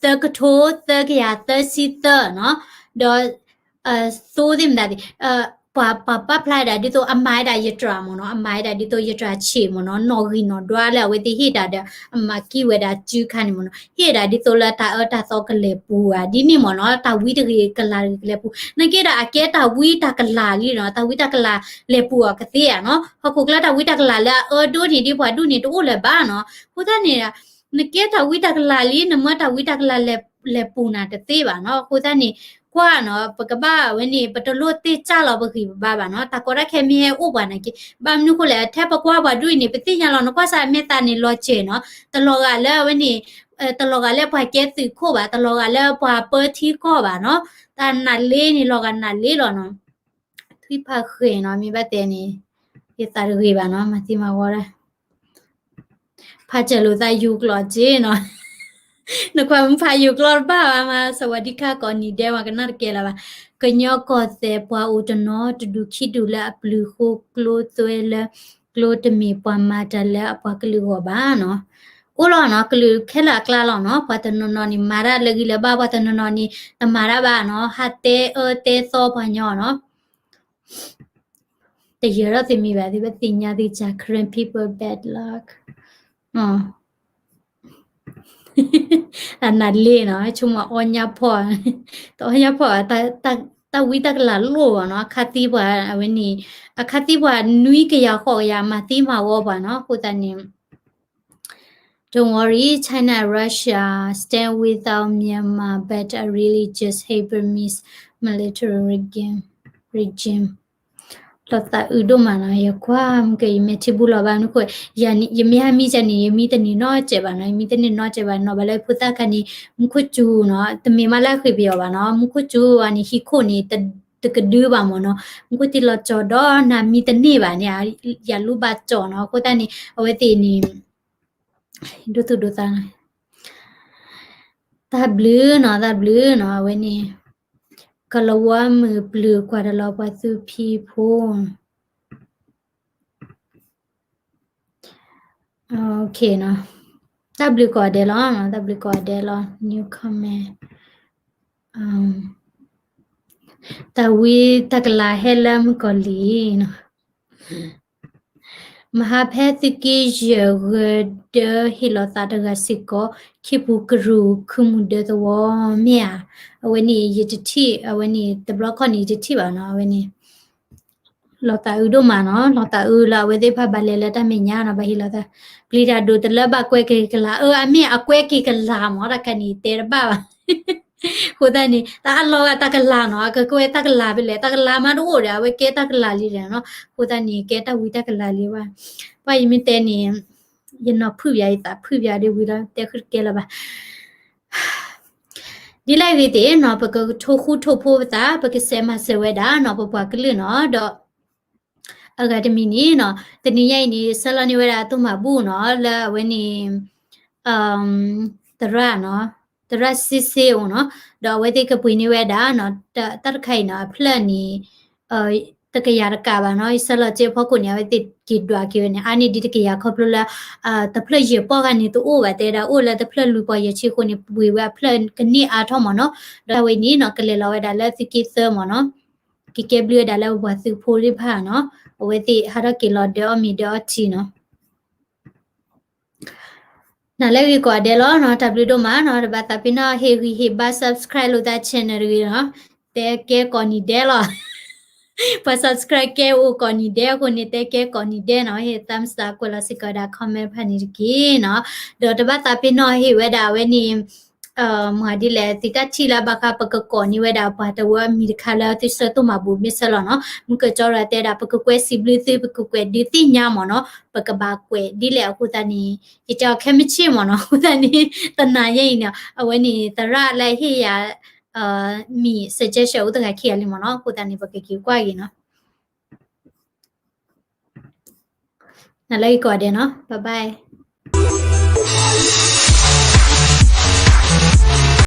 သၢကထိ သၢကယၤသၢဆံသၢနီၤ ဒီး သိသ့ၣ်မတၤသ့ၣ် ပှၤပာ်ဖျါဝဲဒၣ်ဒ်သိးအမၤဝဲဒၣ်ယတြၢ်မ့ၢ်နီၤ အမၤဝဲဒၣ်ဒ်သိးယတြၢ်ဆံးမ့ၢ်နီၤ နီၣ်ဂံၢ်နီၣ်ဒွးလၢအဝဲသ့ၣ်ဟ့ၣ်တၢ်ဒီး အမၤကံၢ်ဝဲဒၣ်စုခါန့ၣ်မ့ၢ်နီၤ ဟ့ၣ်ဒၣ်ဒ်သိးလၢတၢ်အၢတၢ်သီကလဲၤပူၤဧါ ဒ်န့ၣ်မ့ၢ်နီၤ တၢ်ဝံတဂ့ၤကလၤတဂ့ၤကလဲၤပူၤ နာ်က့ဒီးအကဲတၢ်ဝံတၢ်ကလၤလံနီၤ တၢ်ဝံတၢ်ကလၤလဲၤပူၤအီၤကသ့ဧါနီၤ ဟီၣ်ခိၣ်ချၢတၢ်ဝံတၢ်ကလၤလၢအအၢဒိၣ်န့ၣ်ဒ်ပှၤဒူၣ်န့ၣ်တအိၣ်လၢၤဘၣ်နီၤ အဃိသတးန့ၣ် နကဲတၢ်ဝံတၢ်ကလၤလံ နမၢတၢ်ဝံတၢ်ကလၤလဲၤပူၤနၤတသ့ဘၣ်နီၤ အဃိသတးန့ၣ် ကွၢ်နီၤ ပကဘၣ်ဝဲန့ၣ် ပတလိၣ်တ့ၢ်စၢ်လီၤပဂံၢ်ပဘါဘၣ်နီၤ တၢ်ကီတၢ်ခဲမ့ၢ်ဟဲအိၣ်ပှၤနာ်က့ ဘၣ်မနုၤဃိလဲၣ် ထဲပကွၢ်ပှၤဒူၣ်အံၤန့ၣ် ပသ့ၣ်ညါလီၤ နကွၢ်စၢ်အမဲာ်သးန့ၣ်လီၤစဲၤနီၤ တလီၤဂာ်လၢအဝဲန့ၣ် တလီၤဂာ်လၢပှၤကဲသုးခိၣ်ဘၣ် တလီၤဂာ်လၢပှၤပၢထံကီၢ်ဘၣ်နီၤ တၢ်နးလ့န့ၣ်လီၤဂာ်နးလ့လီၤနီၤ ထွံၣ်ဖးဃဲၤနီၤ မ့ၢ်ဘၣ်တဲန့ၣ် ယသးတဂ့ၤဘၣ်နီၤ မၤသံမၤဝီဒၣ် ဖးစၢၤလိာ်သးယူၤကျိာ်က့နီၤ နကွၢ်မုၢ်ဖးယူၤကျိာ်တဘၣ်ဘၣ်မး စဝၤဒံခါကိးနံၤဒဲးမး ကနၣ်တကဲလၢၤဘၣ် ကညီကီၢ်သဲးပှၤအိၣ်တနီၤ တဒူၣ်ခံဒူၣ်လၢအပျုၤဃိကျိသွဲလၢ ကျိတမ့ၢ်ပှၤမၤတၢ်လၢအပှၤကလုာ်အဂီၢ်ဘၣ်နီၤ အိၣ်လီၤနီၤ ကလုာ်ခဲလၢာ်အကျါလီၤနီၤ ပှၤတနီၤနီၤန့ၣ် မၤတၢ်လၢဂံၢ်လၢဘါ ပှၤတနီၤနီၤန့ၣ် တမၤတၢ်ဘၣ်နီၤ ဟးတဲအၢတဲသီပှၤညီနီၤ တယၢၤထီၣ်သုမံၤဘၣ် သုဘၣ်သ့ၣ်ညါသုကစၢ် Karen people bad luck အနးလ့နီၤ ဆိကမိၣ်အီညါဖီၣ် တအီညါဖီၣ် တၢ်ဝံတၢ်ကလၤလိၣ်ဘၣ်နီၤ အခါသံပှၤအဝဲန့ၣ် အခါသံပှၤနွံကယၤဃိးကယၤ မၤသံမၤဝီပှၤနီၤ အဃိသတးန့ၣ် Don't worry, China and Russia stand with our Myanmar, but I really just hate Burmese military regime. regime. လီၤသးအုးဒိၣ်မးနီၤ, ယကွၢ်မုၢ်ကယမ့ၢ်ထံၣ်ဘူၣ်လီၤဘၣ်မနုၤဃိ, ယမ့ၢ်ဟးမံကန့ၣ် ယမံတန့ၢ်နီတစဲးဘၣ်နီၤ, ယမံတန့ၢ်နီတစဲးဘၣ်နီၤ, ဘၣ်လၢဖိသၣ်ခါန့ၣ် မူခိၣ်စူၤနီၤ, တမ့ၢ်မးလၢဃ့ၢ်ပယီၤဘၣ်နီၤ, မူခိၣ်စူၤဝဲန့ၣ် ဟံၣ်ခိၣ်န့ၣ် တကဒုဘၣ်မ့ၢ်နီၤ, မူခိၣ်တ့ၢ်လီၤကၠီၤဒီးနမံတန့ၢ်ဘၣ်န့ၣ်, ယလူဘၣ်ကၠီၤနီၤ, အဃိသတးန့ၣ် အဝဲသ့ၣ်န့ၣ် ဒိၣ်သူၣ်ဒိၣ်သး, တၢ်ဘျုးနီၤ, တၢ်ဘျုးနီၤ, အဝဲန့ၣ် ကလဝီမုၢ်ပျုၤကွၢ်တလီၤပှၤသူဖံဖိ တၢ်ဘျုးကိးဂၤဒဲးလီၤ, တၢ်ဘျုးကိးဂၤဒဲးလီၤ, new comment, တၢ်ဝံတၢ်ကလၤဟဲလၢမုၣ်ကီၤလံၢ်နီၤ, မဟါဖဲသုးက့ယဲၢ်ဂၢၤဒၢဟ့ၣ်လီၤသးတဂၤစ့ၢ်ကီး, ခ့ပူၤကရူၢ်ခုမုၢ်ဒၢသဝီမ့ၢ်ဧါ, အဝဲန့ၣ်ယတထံၣ်, အဝဲန့ၣ်တဘျီခီန့ၣ်ယတထံၣ်ဘၣ်နီၤ, အဝဲန့ၣ် လီၤသးအုးဒိၣ်မးနီၤ, လီၤသးအုးလၢအဝဲသ့ၣ်တဖၣ်ဘၣ်လဲၤလၢတၢ်မဲာ်ညါနီၤ, ဘၣ်ဟ့ၣ်လီၤသး, ပျံၤတၢ်ဒိၣ်တလၢဘၣ်ကွဲက့ၤကလၤ, အၢ အမ့ၢ်အကွဲက့ၤကလၤမ့ၢ်တခါန့ၣ် တဲတဘၣ်ဘၣ်, အဃိသတးန့ၣ် တၢ်အလီၢ်ဂၤတၢ်ကလၤနီၤ, အကကွဲတၢ်ကလၤဖဲလဲၣ်, တၢ်ကလၤမးတအိၣ်ဒီး အဝဲကဲတၢ်ကလၤလံဒီးနီၤ, အဃိသတးန့ၣ် ကဲတၢ်ဝံတၢ်ကလၤလံဘၣ်, ပှၤယမ့ၢ်တဲန့ၣ် ယနီၢ်ဖုၣ်ပၠး ယသးဖုၣ်ပၠးဒ်ဝံၤလီၤ, တဲဃုတကဲလၢၤဘၣ် ဒ်လဲၣ်ဂ့ၤသ့ၣ်နီၤ, ပကထိၣ်ဃူထိၣ်ဖိပသး, ပကစဲးမၤစၢၤဝဲဒၣ်နီၤ, ပပှၤကလုာ်နီၤ, ဒီးအဂၤတမံၤန့ၣ်နီၤ, တနံၤညါအံၤန့ၣ် ဆှၢလီၤန့ၢ်ဝဲဒၣ်အသိၣ်မၤဘူၣ်နီၤ, လၢအဝဲန့ၣ် သရၣ်နီၤ, သရၣ်စ့စ့အိၣ်နီၤ, ဒီးအဝဲသ့ၣ်ကပှ့ၤန့ၢ်ဝဲဒၣ်နီၤ, တၢ်တခါအံၤနီၤ, အဖျၢၣ်န့ၣ် တကယၤတကးဘၣ်နီၤ, ယဆှၢလီၤစ့အဖီခိၣ်န့ၣ် အဝဲသ့ၣ်က့ၤဒွးက့ၤဝဲန့ၣ် အါန့ၢ်ဒ်တကယၤခီဖျိလၢ တဖျၢၣ်ယဲၢ်ပီၢ်ဂၤန့ၣ်တအိၣ်ဘၣ်, တဲဒၣ်အိၣ်လၢတဖျၢၣ်လွံၢ်ပီၢ်ယဲၢ်ဆံအဃိန့ၣ် ပှ့ၤဝဲအဖျၢၣ်ကန့ၢ်အါထီၣ်မ့ၢ်နီၤ, ဒီးတၢ်ဝဲန့ၣ်နီၤ ကလဲၤလီၤဝဲဒၣ်လၢသုးက့သၢမ့ၢ်နီၤ, ကကဲဘျုးဝဲဒၣ်လၢပပှၤသုးဖိသ့ၣ်တဖၣ်နီၤ, အဝဲသ့ၣ်ဟးထီၣ်က့ၤလီၤဒၢအီၣ်မ့ၤဒၢအီထံနီၤ နၤလၢဂ့ၤကိးဂၤဒဲးလီၤနီၤ, တၢ်ဘျုးဒိၣ်မးနီၤ, တဘၣ်သးပ့ၤနီၣ်ဟ့ၣ်ဂံၢ်ဟ့ၣ်ဘါ subscribe လိာ်သး channel တဂ့ၤနီၤ, တဲကဲကိးနံၤဒဲးလီၤ, ပှၤ subscribe ကဲအိၣ်ကိးနံၤဒဲးအဃိန့ၣ် တဲကဲကိးနံၤဒဲးနီၤ, ဟ့ၣ် thumbs up ကွဲးလီၤစ့ၢ်ကီးဝဲဒၣ် comment ဖၣ်န့ၣ်တက့ၢ်နီၤ, ဒီးတဘၣ်သးပ့ၤနီၣ်ဟ့ၣ်ဝဲဒၣ်အဝဲန့ၣ် မၤဒ်လဲၣ် သုတၢ်ထံၣ်လၢဘၣ်ဃးပကကိးန့ၢ်ဝဲဒၣ်ပှၤတဝၢအမံၤတခါလၢသုဆှၢသိၣ်မၤဘူၣ်မ့ၢ်ဆှၢလီၤနီၤ, မုၢ်ကၠီရၤတဲဒၣ် ပကကွဲးစံးဘျုးသု ပကကွဲးဒုးသ့ၣ်ညါမ့ၢ်နီၤ, ပကဘၣ်ကွဲးဒ်လဲၣ်အဃိသတးန့ၣ် ယတဲအီၤခဲမုၢ်ဆ့ၣ်မ့ၢ်နီၤ, အဃိသတးန့ၣ် တနၤညါအံၤန့ၣ် အဝဲန့ၣ် သရၣ်လၢဟ့ၣ်ယၤ မံၤ suggestion အိၣ်တဂၤခံဂၤလံမ့ၢ်နီၤ, အဃိသတးန့ၣ် ပကက့ၤကွၢ်က့ၤနီၤ. နၤလၢဂ့ၤကိးဂၤဒဲးနီၤ, bye bye.